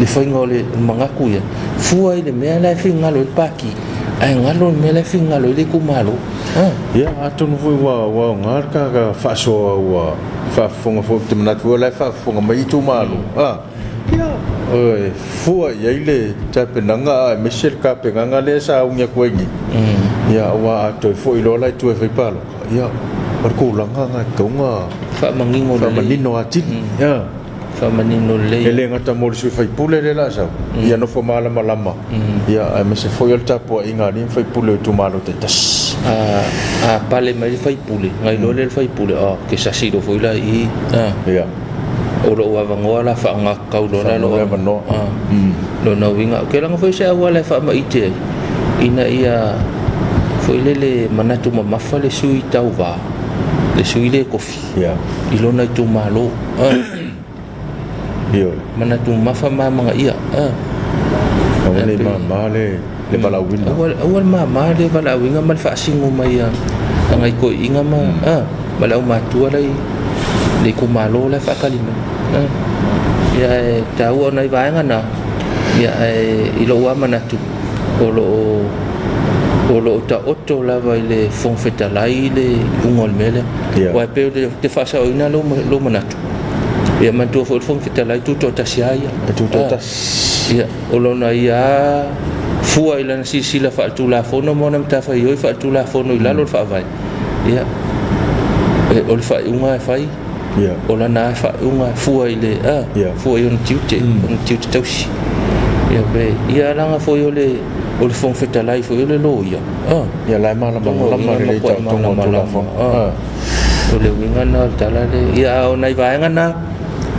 le faiga o le manatu ia. Fua i le mea la e finagalo ai le Pati, ae galo le mea la e finagalo ai le itumalo. Ia, atonu foi ua aoga le ta faasoa ua faafofoga foi, ou te manatu foi o la e faafofoga mai itumalo, ia, e fua i ai le tapenaga aemaise le tapenaga lea sa augi atu ai nei, ia, aua a toe foi loa la i tua e fai palota, ia, o le tulaga lena e tatau ona faamanino atili. Faamanino lelei. E le gata mo le sui usufono lea o le a sau, ia nofo malamalama, ia aemaise foi o le tapuaiga a alii ma faipule o itumalo taitasi. A pale mai le sui usufono, ona iloa lea e le sui usufono, oh, ke sasi loa foi la i i. Ia. O lou avanoa la faaaoga tatau loa la lou avanoa. Lona uiga, ou te laga foi o se auala e faamaite ai, ina ia foi lele manatu mamafa le sui tauva, le sui le tofi. I lona itumalo. Ioe. Manatu mamafa ma amanaia. Aua ne i mama le valaauina. Aua le mama le valaauina ma le faasino mai a nai toeaiina ma ma le aumatua la i le itumalo la e faatali mai. Ia e taua o nai vaega na, ia ae i lou lava manatu, o lo o lo o taoto lava i le Fofoga Fetalai le iuga o le mea lea. Yeah. Aua e pei ou te faasaoina lou, lou manatu. Ia manatua foi le Fofoga Fetalai tutoatasi lava ia. E tutoatasi. Ia, o lona ia fua i lana silasila faaletulafono ma ona matafaioi faaletulafono i lalo o le Faavae. Ia, o le faaiuga e fai Yeah. O lana lava faaiuga e fua i le a yeah. fua i ona tiute, ona tiute tausi. Ia pe ia laga foi o le o le Fofoga Fetalai foi o le loia. Ah. Ia la e malamalama lelei taotoga o Tulafono. Ah. O le uiga na o le tala le ia a o nai vaega na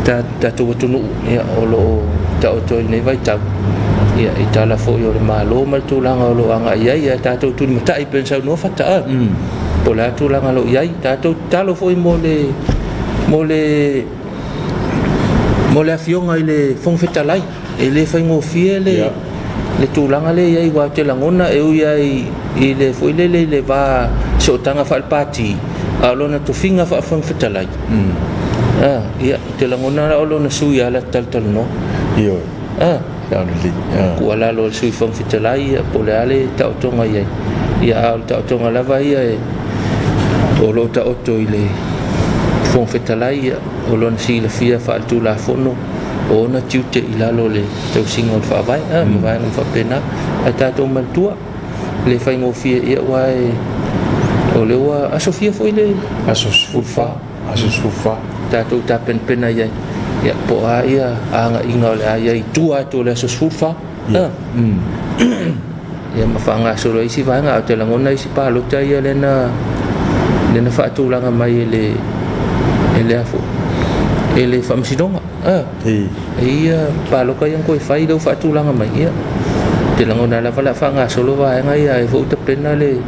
ta tatou atunuu ia o lo o taoto i lenei vaitau. Ia i tala foi o le Malo ma le tulaga o lo o agai i ai ia tatou tulimatai pei ona saunoa Fata a. Po o le a tulaga o lo o i ai tatou tatalo foi mo le mo le mo le afioga i le Fofoga Fetalai e le faigofie le yeah. le tulaga lea i ai aua ou te lagona e ui lava i, i le foi lele i le va sootaga faalepati a o lona tofiga faa-Fofoga Fetalai ah, ia, ou te lagona la o lona sui lava la talatalanoa. Ioe. Ah, Saolelei. Ah. Tuualalo a le Sui Fofoga Fetalai, ia, po o le a le taotoga i ai. Ia, a o le taotoga lava ia e, o lo o taoto i le Fofoga Fetalai, ia, o lona silafia faaletulafono, o ona tiute i lalo o le tausiga o le Faavae, a, ma vaega uma faapena. Ae tatou manatua, le faigofie, ia, aua e, o lea ua asofia foi le Aso 14. Aso 14. Tatou tapenapena i ai, ia, po o a ia agaiga o le a i ai i tua atu o le aso 14. Ia. Ia ma faagasolo ai isi vaega, ae ou te lagona isi palota ia lea na, lea na faatulaga mai e le, e le a foi, e le Faamasinoga. E. E ia palota ia na toe fai lea ua faatulaga mai, ia. Te lagona lava o le a faagasolo vaega ia, ai foi ua tapena le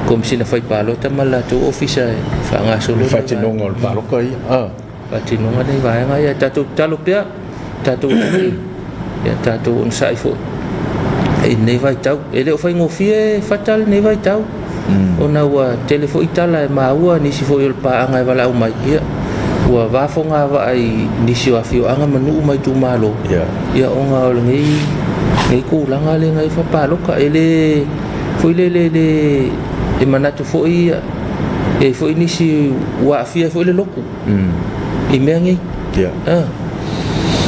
Komesina Fai Palota ma le latou Ofisa e faagasolo le faatinoga o le palota ia. Faatinoga nei vaega ia. Tatou tatalo pea, tatou atunuu, ia tatou onosai foi i lenei vaitau. E le o faigofie Fata lenei vaitau, ona ua tele foi tala e maua nisi foi o le paaga e valaau mai, ia ua va fogavaa i nisi o afioaga ma nuu ma itumalo, ia ona o lenei tulaga lea na i palota. E le foi le le e manatu foi ia e foi nisi ua aafia foi le lotu i mea nei.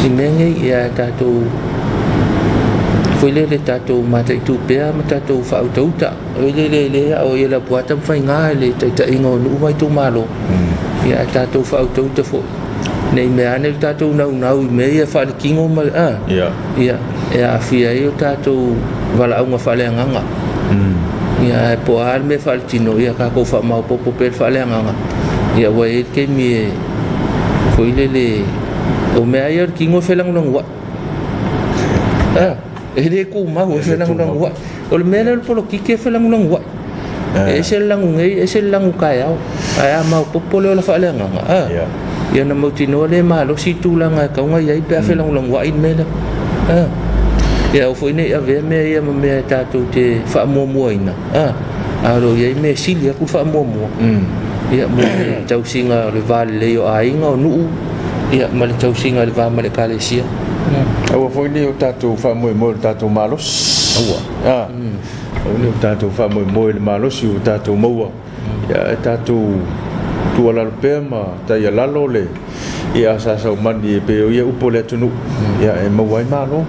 I mea nei, ia tatou foi lele tatou mataitu pea ma tatou faautauta. Oi lele le o ia la puata mafaiga le taitaiga o nuu ma itumalo. Ia tatou faautauta foi nei mea ane le tatou naunau i mea ia faaletino ma ia e aafia ai o tatou valaauga faaleagaga. Ia ae po o a le mea faaletino, ia tatou faamaopoopo pea le faaleagaga. Ia ua i ai le taimi e foi lele o mea ia o le tino e felagolaguai. E le tumau e felagolaguai. O le mea lea o le polokiki e felagolaguai. E ese le lagu nei, ese le lagu taeao. Ae a maopoopo le ola faaleagaga, ia ona mautinoa lea e malosi tulaga e tatau ona i ai pe a felagolaguai le mea lea. Ia aua foi ne i avea mea ia ma mea tatou te faamuamuaina, a o lo o i ai mea e sili atu le faamuamua. Ia mo le tausiga o le va lelei o aiga, o nuu, ia ma le tausiga i le va ma le Ekalesia. Aua foi ne i o tatou faamoemoe i le tatou malosi. Aua. Aua ne i o tatou faamoemoe i le malosi ua tatou maua. Ia e tatou tuualalo pea ma taialalo le ia sa saumani e pei o ia upu o le atunuu, ia e maua ai malo.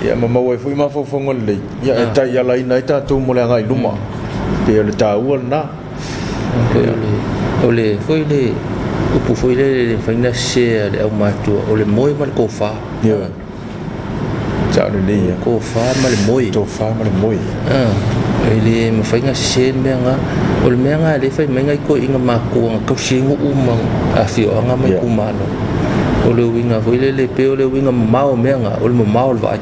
Ia ma maua ai foi mafaufauga lelei, ia e taialaina ai tatou mo le agai i luma. Pei o le taua lena. O le foi le upu foi lele le mafai ona sese a le aumatua, o le moe ma le tofa. Ia. Sao lelei ia. Tofa ma le moe. Tofa ma le moe. E le mafai ona sese le mea na. O le mea na lea e fai mai nai toeaiina matutua na tausi ai nuu ma afioaga ma itumalo. O le uiga foi lele, pei o le uiga mamao o mea na, o le mamao o le vaai.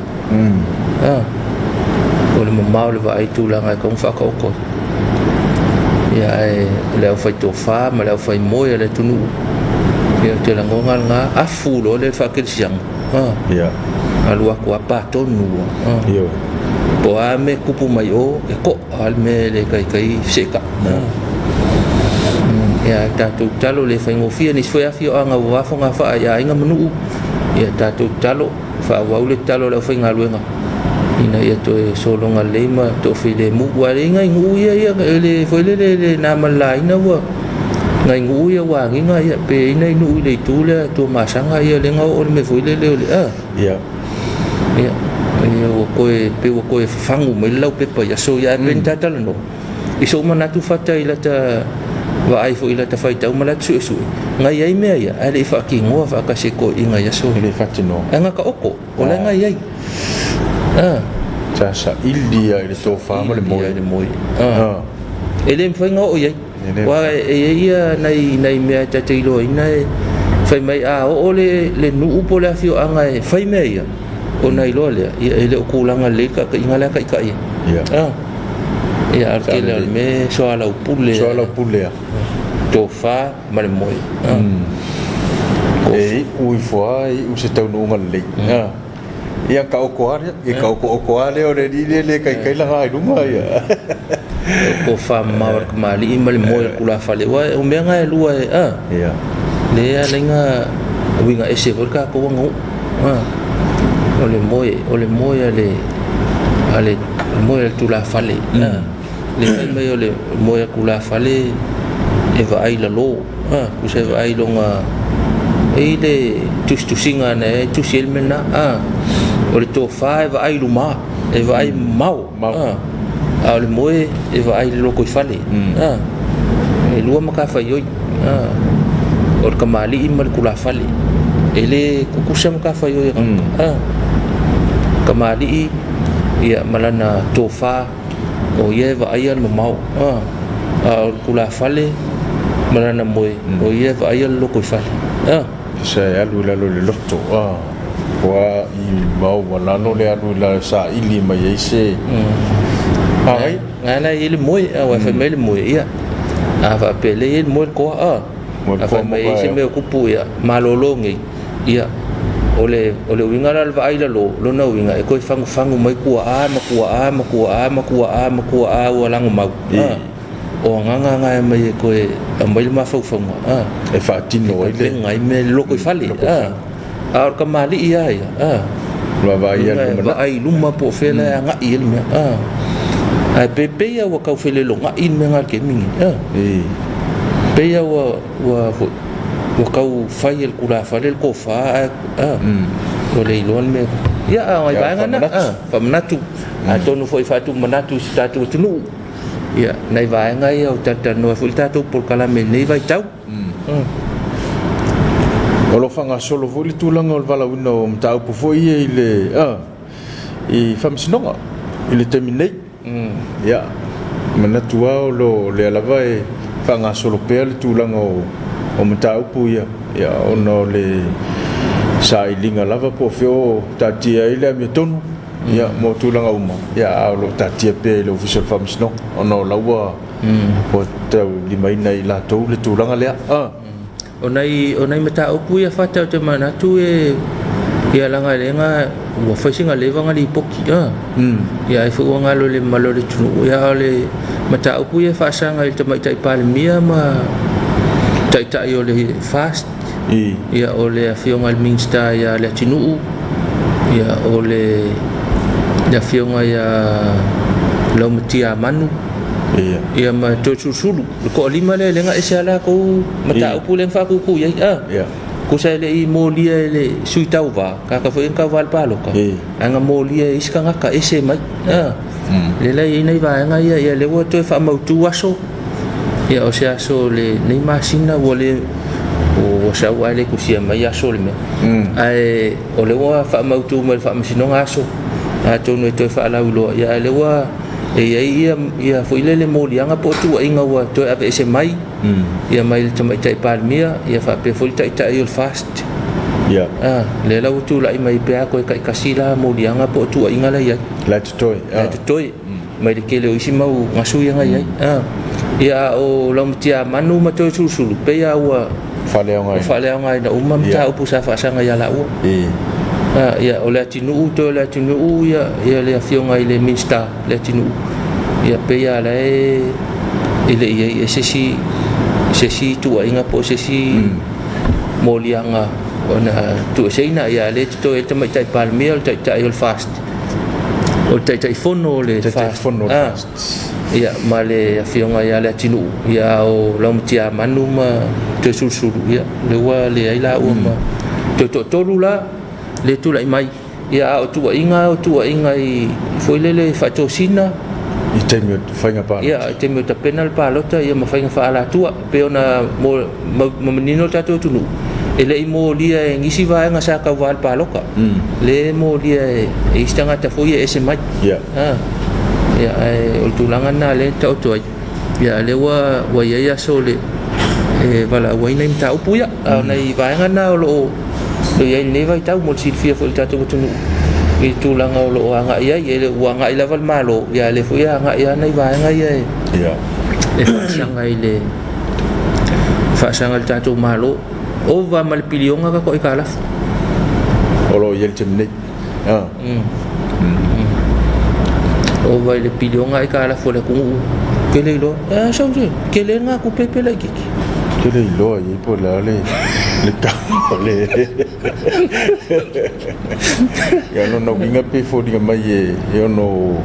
O le mamao o le vaai i tulaga e tatau ona faataoto ai. Ia ae o le aufaitofa ma le aufaimoe a le atunuu, ia ou te lagona lena, afu loa le faakelesiano. Alu atu lava pa tonu lava. Po o a mea e tupu mai o, e to'a le mea e le taitai feseetai. Ia tatou tatalo, le faigofie nisi foi afioaga ua va fogafaa i aiga ma nuu, ia tatou tatalo, faaauau le tatalo a le aufaigaluega ina ia toe sologa lelei ma toafilemu. Ua leai nai nuu ia ia e le foi lele le na ma le laina ua nai nuu ia ua agiga ia pe i ai nai nuu i le itu lea Tuamasaga ia lea na oo le mea foi lele o le Ia. Ia, ia ua toe pei ua toe fafagu mai le laupepa i aso ia ae pei na ta talanoa i sou manatu Fata i lata vaai foi i lata faitau ma lata suesue, na i ai mea ia ae le i faatinoa faatasi e toeaiina i aso ia. E le i faatinoa. Ae na taoto, o la e na i ai. Sa saili lava i le tofa ma le moe. Saili lava i le moe. E le mafai ona oo i ai. Aua e i ai ia nai, nai mea e ta te iloaina e fai mai a oo le, le nuu po o le afioaga e fai mea ia, ona iloa lea, ia e le o tulaga lelei le taitaiga la e taitai ai. Ia. Ia, a o le tele lava o le mea e soalaupule. Soalaupule lava. Tofa ma le moe. E iu ifo lava, e iu i se taunuuga lelei. Ia taoto lava lea, ia taotooto lava lea o le alii lea e le taitai laga i luga ia. Tofa mamao a le tamalii ma le moe o le tulafale, aua o mea na e lua e, a, lea e ala ai ona uiga ese foi le tatou aganuu. O le moe, o le moe a le, a le moe a le tulafale, a, le fai mai o le moe a le tulafale e vaai i lalo, a, tusa e vaai i lona, e i ai le tusitusiga na e tusi ai le mea lena, a, o le tofa e vaai i luma, e vaai mamao, a, a o le moe e vaai i le lotoifale, a, e lua matafaioi, a, o le tamalii ma le tulafale, e le tutusa matafaioi a tagata, a, tamalii ia ma lana tofa o ia e vaaia le mamao, a o le tulafale ma lana moe, o ia e vaaia le lotoifale. Tusa e alu i lalo i le loto. Ua i maualalo le alu i la saili mai ai se agai. Ngai la i le moe, aua e fai mai le moe, ia. A faapea le i le moe le toa, a. A fai mai ai se mea o tupu, ia, malolo nei, ia, o le, o le uiga la o le vaai i lalo, lona uiga e toe fagufagu mai tuaa ma tuaa ma tuaa ma tuaa ma tuaa ua lagomau, a. O agaga na e aumai e toe aumai le mafaufauga, a. E faatino ai le. Tapena ai mea i le lotoifale, a. A o le tamalii lava ia, a. Vaavaai i le lumanai. Vaai i luma po o fea la e agai i ai le mea, a. Ae pei, pei lava ua tau felelogai le mea lena i le taimi lenei, a. Pei lava ua, ua foi, ua tau fai e le tulafale le tofa ae, a, ua le iloa le mea. Ia, a o nai vaega na, a, faamanatu. Atonu foi e faatumanatu i si tatou atunuu, ia, nai vaega ia o talatalanoa ai foi le tatou polokalame i lenei vaitau. O lo o faagasolo foi le tulaga o le valaauina o mataupu foi ia i le i faamasinoga i le taimi nei. Ia, manatu lava o lo o lea lava e faagasolo pea le tulaga o mataupu ia, ia ona o le sailiga lava po o fea o taatia ai le amiotonu ia mo tulaga uma, ia a o lo o taatia pea i le Ofisa o le Faamasinoga ona o la ua ua taulimaina e i latou le tulaga lea. O nai, o nai mataupu ia Fata ou te manatu e, ia leaga lea na, ua fai sina leva na lipoti, a. Ia ai foi ua galo i le mamalu o le atunuu, ia a o le mataupu ia e faasaga i le Tamaitai Palemia ma Taitai o le FAST, ia o le Afioga i le Minisita ia Leatinuu, ia o le, le Afioga ia Laumatia Manu, ia ma Toeolesulusulu, le toalima lea lea na ese lava latou mataupu lea na faatutu i ai. A, tusa e le i molia e le sui tauva, tagata foi ia na tauva i le palota, ae na molia e isi tagata ese mai. A, lea la e i ai nai vaega ia, ia lea ua toe faamautu aso, ia o se aso o lenei masina ua le, ua sau ae le tusia mai aso o le mea. Ae o lea ua faamautu mai e le Faamasinoga aso, atonu e toe faalauiloa, ia ae o lea ua E i ai ia, ia foi lele moliaga po o tuuaiga ua toe aveese mai ia mai le Tamaitai Palemia ia faapea foi le Taitai o le FAST. Ia. Ah, lea la ua tulai mai pe a toe taitasi la moliaga po o tuuaiga la i ai. La e totoe. La e totoe mai le tele o isi mau gasu ia na i ai. Ah, ia a o Laumatiamanu ma Toeolesulusulu pei lava ua Faaleaogaina. Faaleaogaina uma mataupu sa faasaga ia laua. Ia, o Leatinuu, toe o Leatinuu, ia, ia le afioga i le Minisita Leatinuu, ia pei lava la e, e le i i ai se isi, se isi tuuaiga po o se isi moliaga ona tuueseina. Ia, a o lea e totoe ai le Tamaitai Palemia, o le Taitai o le FAST, o le Taitaifono o le FAST. Taitaifono o le FAST. Ia, ma le afioga ia Leatinuu, ia a o Laumatiamanu ma Toeolesulusulu, ia, lea ua leai laua ma toe toatolu la le tulai mai. Ia, a o tuuaiga, o tuuaiga i foi lele faatosina i taimi o faiga palota. Ia, i taimi o tapena le palota, ia ma faiga faaalatua. E pei ona ma manino le tatou atunuu, e le i molia e nisi vaega sa tauva i le palota. Le molia e isi tagata foi e ese mai. Ia, ae o le tulaga lena lea e taoto ai. Ia, lea ua, ua i ai aso le, e valaau ai nai mataupu ia. A o nai vaega na o lo o i ai i lenei vaitau mo le silafia foi e le tatou atunuu i le tulaga o lo o agai ai. E le ua agai lava le Malo, ia a o lea foi e agai lava nai vaega ia e, e faasaga i le, faasaga i le tatou Malo. Ova ma le piliona tatou aitalafu. O lo o i ai i le taimi nei. Ova i le piliona aitalafu a le atunuu. Ou te le iloa. E a sau se tele lena tupe pe laitiiti. Ou te le iloa i ai po o le a le le tau o le Ia o lona uiga pei e foliga mai e ono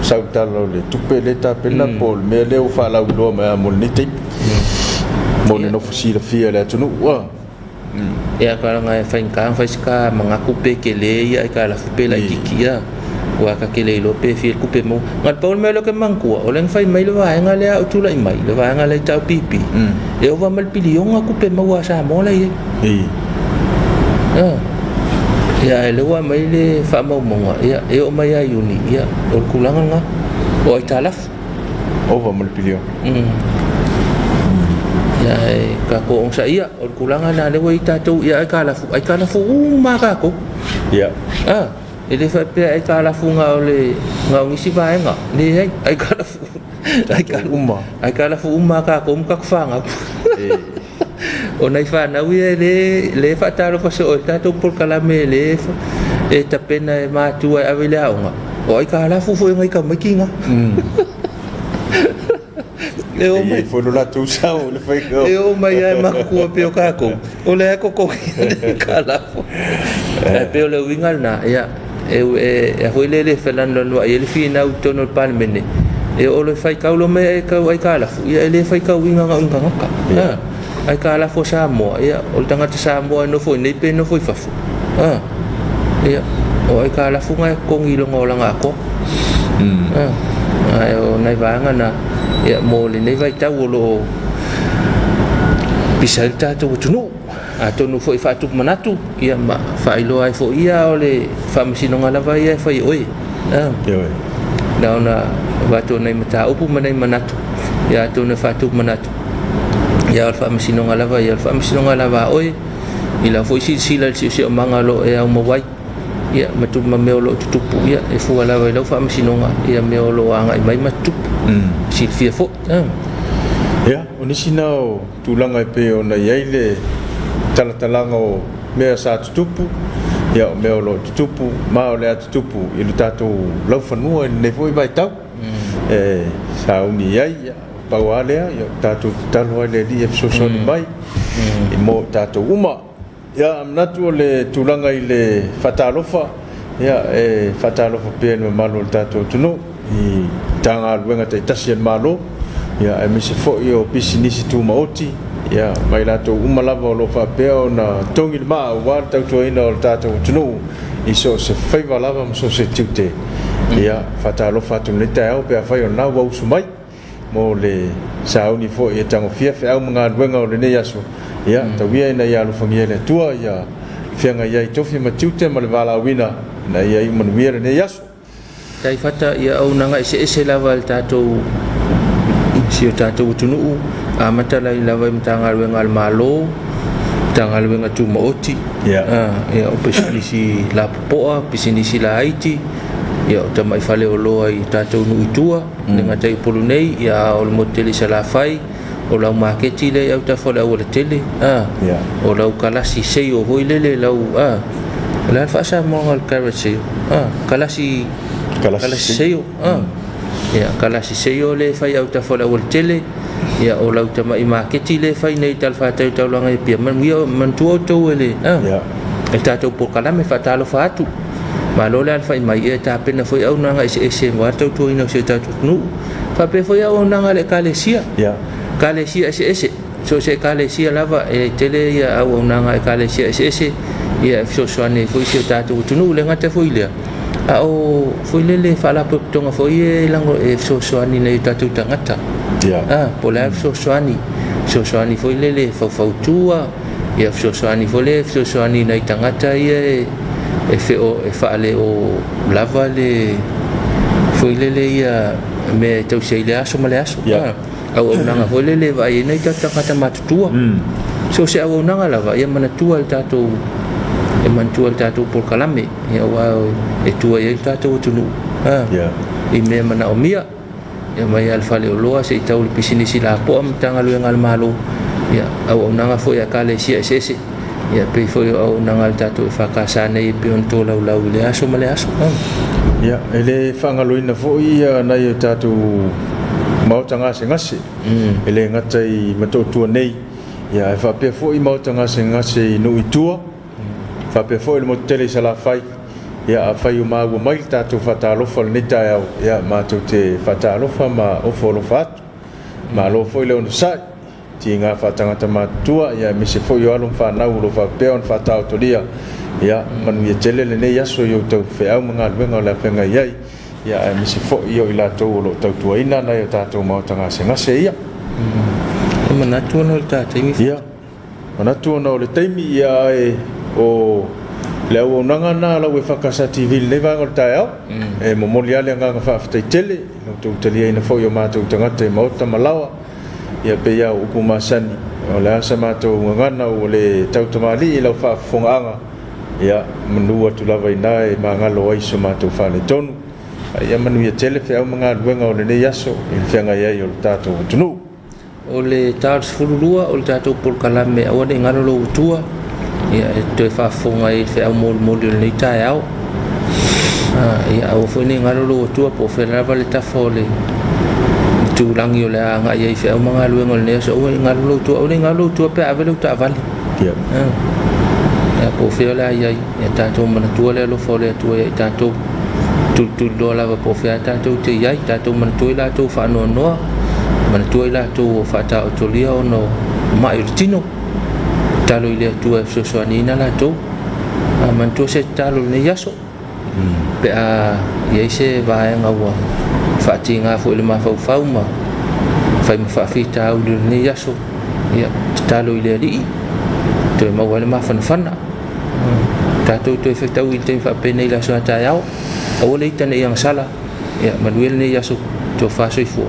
sau tala o le tupe lea e tapena po o le mea lea ua faalauiloa mai lava mo lenei taimi. Mo le nofo silafia e le atunuu. Ia ka e faigata ona fai se ta manatu pe tele ia aitalafu pe laitiiti ia aua ta te le iloa pe fia le tupe maua. Na o le pau le mea lea ou te manatua o lea na fai mai le vaega lea a o tulai mai le vaega lea i HRPP e ova ma le piliona tupe maua a Samoa la e i ai. Ia ae o lea ua aumai le faamaumauga ia e oo mai ia Iuni ia o le tulaga lena o aitalafu. Ova ma le piliona. Ia ae tatou onosaia, o le tulaga lena lea ua i ai tatou, ia aitalafu, aitalafu uma lava tatou. Ia. A, e le faapea aikalafu na o le na o nisi vaega. Leai, aikalafu Tatou uma. Aikalafu uma a tatou ma tatou fanau. O nai fanau ia e le le faatalofa soo i le tatou polokalame le e tapena e matua e ave i le aoga. O aikalafu foi nai tamaiti na. E oo E mai i ai foi lo latou sao i le faiga e oo mai lava e matutua pei o tatou, o lea e totogi le aikalafu. Ae pei o le uiga lena, ia, e, e, e foi le le felanulanuai ai le finau i totonu o le Palemene, e oo loa e faitau loa mai e aikalafu, ia e le faitauina na o ni tagata. Ia. Aikalafu a Samoa, ia, o le tagata Samoa e nofo i nei pe nofo i fafo. Ia, o aikalafu na e totogi i lona olaga atoa. Ae o nai vaega na, ia, mo lenei vaitau o lo o pisa ai le tatou atunuu. Atonu foi e faatupu manatu, ia ma faailoa ai foi ia o le faamasinoga lava ia e fai e oe. Ioe. Na ona avatu o nai mataupu ma nai manatu, ia atonu e faatupu manatu, ia o le faamasinoga lava ia, o le faamasinoga lava a oe, i lau foi silasila i le siosiomaga o lo o e aumau ai, ia ma tupu ma mea o lo o tutupu, ia e fua lava i lau faamasinoga, ia mea o lo o agai mai ma tutupu. Silafia foi. Ia, o nisi na o tulaga e pei ona i ai le talatalaga o mea sa tutupu, ia o mea o lo o tutupu, ma o le a tutupu i lo tatou laufanua i lenei foi vaitau e sauni i ai. Ia, pau lava lea, ia tatou tatalo lava i le Alii e fesoasoani mai i mo tatou uma. Ia, manatu o le tulaga i le faatalofa, ia, e faatalofa pea i le mamalu o le tatou atunuu i Matagaluega taitasi a le Malo, ia, aemaise foi o pisinisi tumaoti, ia, ma i latou uma lava o lo o faapea ona togi le maa aua le tautuaina o le tatou atunuu i so o se faiva lava ma so o se tiute. Ia, faatalofa atu i lenei taeao pe afai o lena ua usu mai mo le sauni foi e tagofia feau ma galuega o lenei aso. Ia, tau ia ina ia alofagia e le Atua ia feagai ai tofi ma tiute ma le valaauina ina ia iu manuia lenei aso. Taifata ia auaunaga eseese lava a le tatou si o tatou atunuu, amata lai lava i Matagaluega a le Malo, Matagaluega Tumaoti, ia o pisinisi lapopoa, pisinisi laiti, ia o tamai faleoloa i tatou nuu i tua, le gata i Upolu nei, ia o le motu tele i Salafai, o lau maketi lea i autafa o le aualatele, o lau kalasi seio foi lele, lau, o le a le faasamoaga o le carrot seio, kalasi, kalasi seio, ia, kalasi seio lea e fai i autafa o le aualatele, ia, o lau tamai maketi lea e fai nei i talafatai o le taulaga i Apia, manuia, manatua outou e le, e le tatou polokalame, faatalofa atu. Malo le alafai mai, ia e tapena foi auaunaga eseese aua le tautuaina o si o tatou atunuu. Faapea foi auaunaga a le Ekalesia. Ekalesia eseese, so o se Ekalesia lava, e tele ia auaunaga a Ekalesia eseese, ia e fesoasoani ai foi si o tatou atunuu. Le gata foi i lea, a o foi lele faalapotopotoga foi e lago e fesoasoani i nai o tatou tagata. Po o le a le fesoasoani, fesoasoani foi lele e faufautua, ia fesoasoani foi lea e fesoasoani i nai tagata ia e e feo e faaleo lava le foi lele ia mea e tausi ai le aso ma le aso. Auaunaga foi lele e vaai ai nai tatou tagata matutua. So se auaunaga lava ia manatua le tatou e manatua le tatou polokalame, ia aua e tua i ai le tatou atunuu i mea manaomia. Ia mai lava le faleoloa seia tau i le pisinisi lapoa ma Matagaluega a le Malo, ia, auaunaga foi a Ekalesia eseese, ia pei foi o auaunaga a le tatou EFKS nei e pei ona tolaulau i lea aso ma lea aso. Ia, e le faagaloina foi nai o tatou maota gasegase, e le gata i Motootua nei, ia ae faapea foi maota gasegase i nuu i tua, faapea foi le motu tele i Salafai. Ia, afai o maua mai le tatou faatalofa i lenei taeao, ia, matou te faatalofa ma ofo alofa atu. Malo foi le onosai, tiga faatagata matutua, ia, aemaise foi o alo ma fanau o lo o faapea ona faataotolia. Ia, manuia tele lenei aso i outou feau ma galuega o le a feagai ai, ia, aemaise foi o i latou o lo o tautuaina nai o tatou maota gasegase ia. E manatu ona o le ta taimi. Ia. Manatu ona o le taimi, ia ae o le auaunaga lena a lau EFKS TV i lenei vaega o le taeao. E momoli lava le agaga faafetai tele i la outou taliaina foi o matou tagata i maota ma laoa. Ia pei lava o upu masani, o le a sa matou gagana ua le tautamalii i lau faafofogaaga, Ia, manu atu lava i ina e magalo ai so matou faaletonu. A ia manuia tele feau ma galuega o lenei aso i le feagai ai o le tatou atunuu. O le ta o le 12 o le tatou polokalame Aua Ne I Galo Lou Atua, ia e toe faafofoga ai i le feau molimoli o lenei taeao. Ia aua foi ne i galo lou Atua po o fea lava le tafa o le itulagi o le a agai ai feau ma galuega o lenei aso. Aua ne i galo lou Atua, aua ne i galo lou Atua pe a ave lau taavale. Ia po o fea o le a i ai, ia tatou manatua le alofa o le Atua ia i tatou. Tulituliloa lava po o fea tatou te i ai, tatou manatua i latou faanoanoa, manatua i latou o faataotolia ona o mai o le tino. Tatalo i le Atua e fesoasoaniina latou. A manatua se tatalo i lenei aso, pe a i ai se vaega ua faatiga foi i le mafaufau ma fai ma faafitauli o lenei aso, ia tatalo i le Alii toe maua ai le mafanafana. Tatou toe fetaui i le taimi faapenei i le aso a taeao. Aua le ita ne i agasala. Ia manuia lenei aso. Tofa soifua.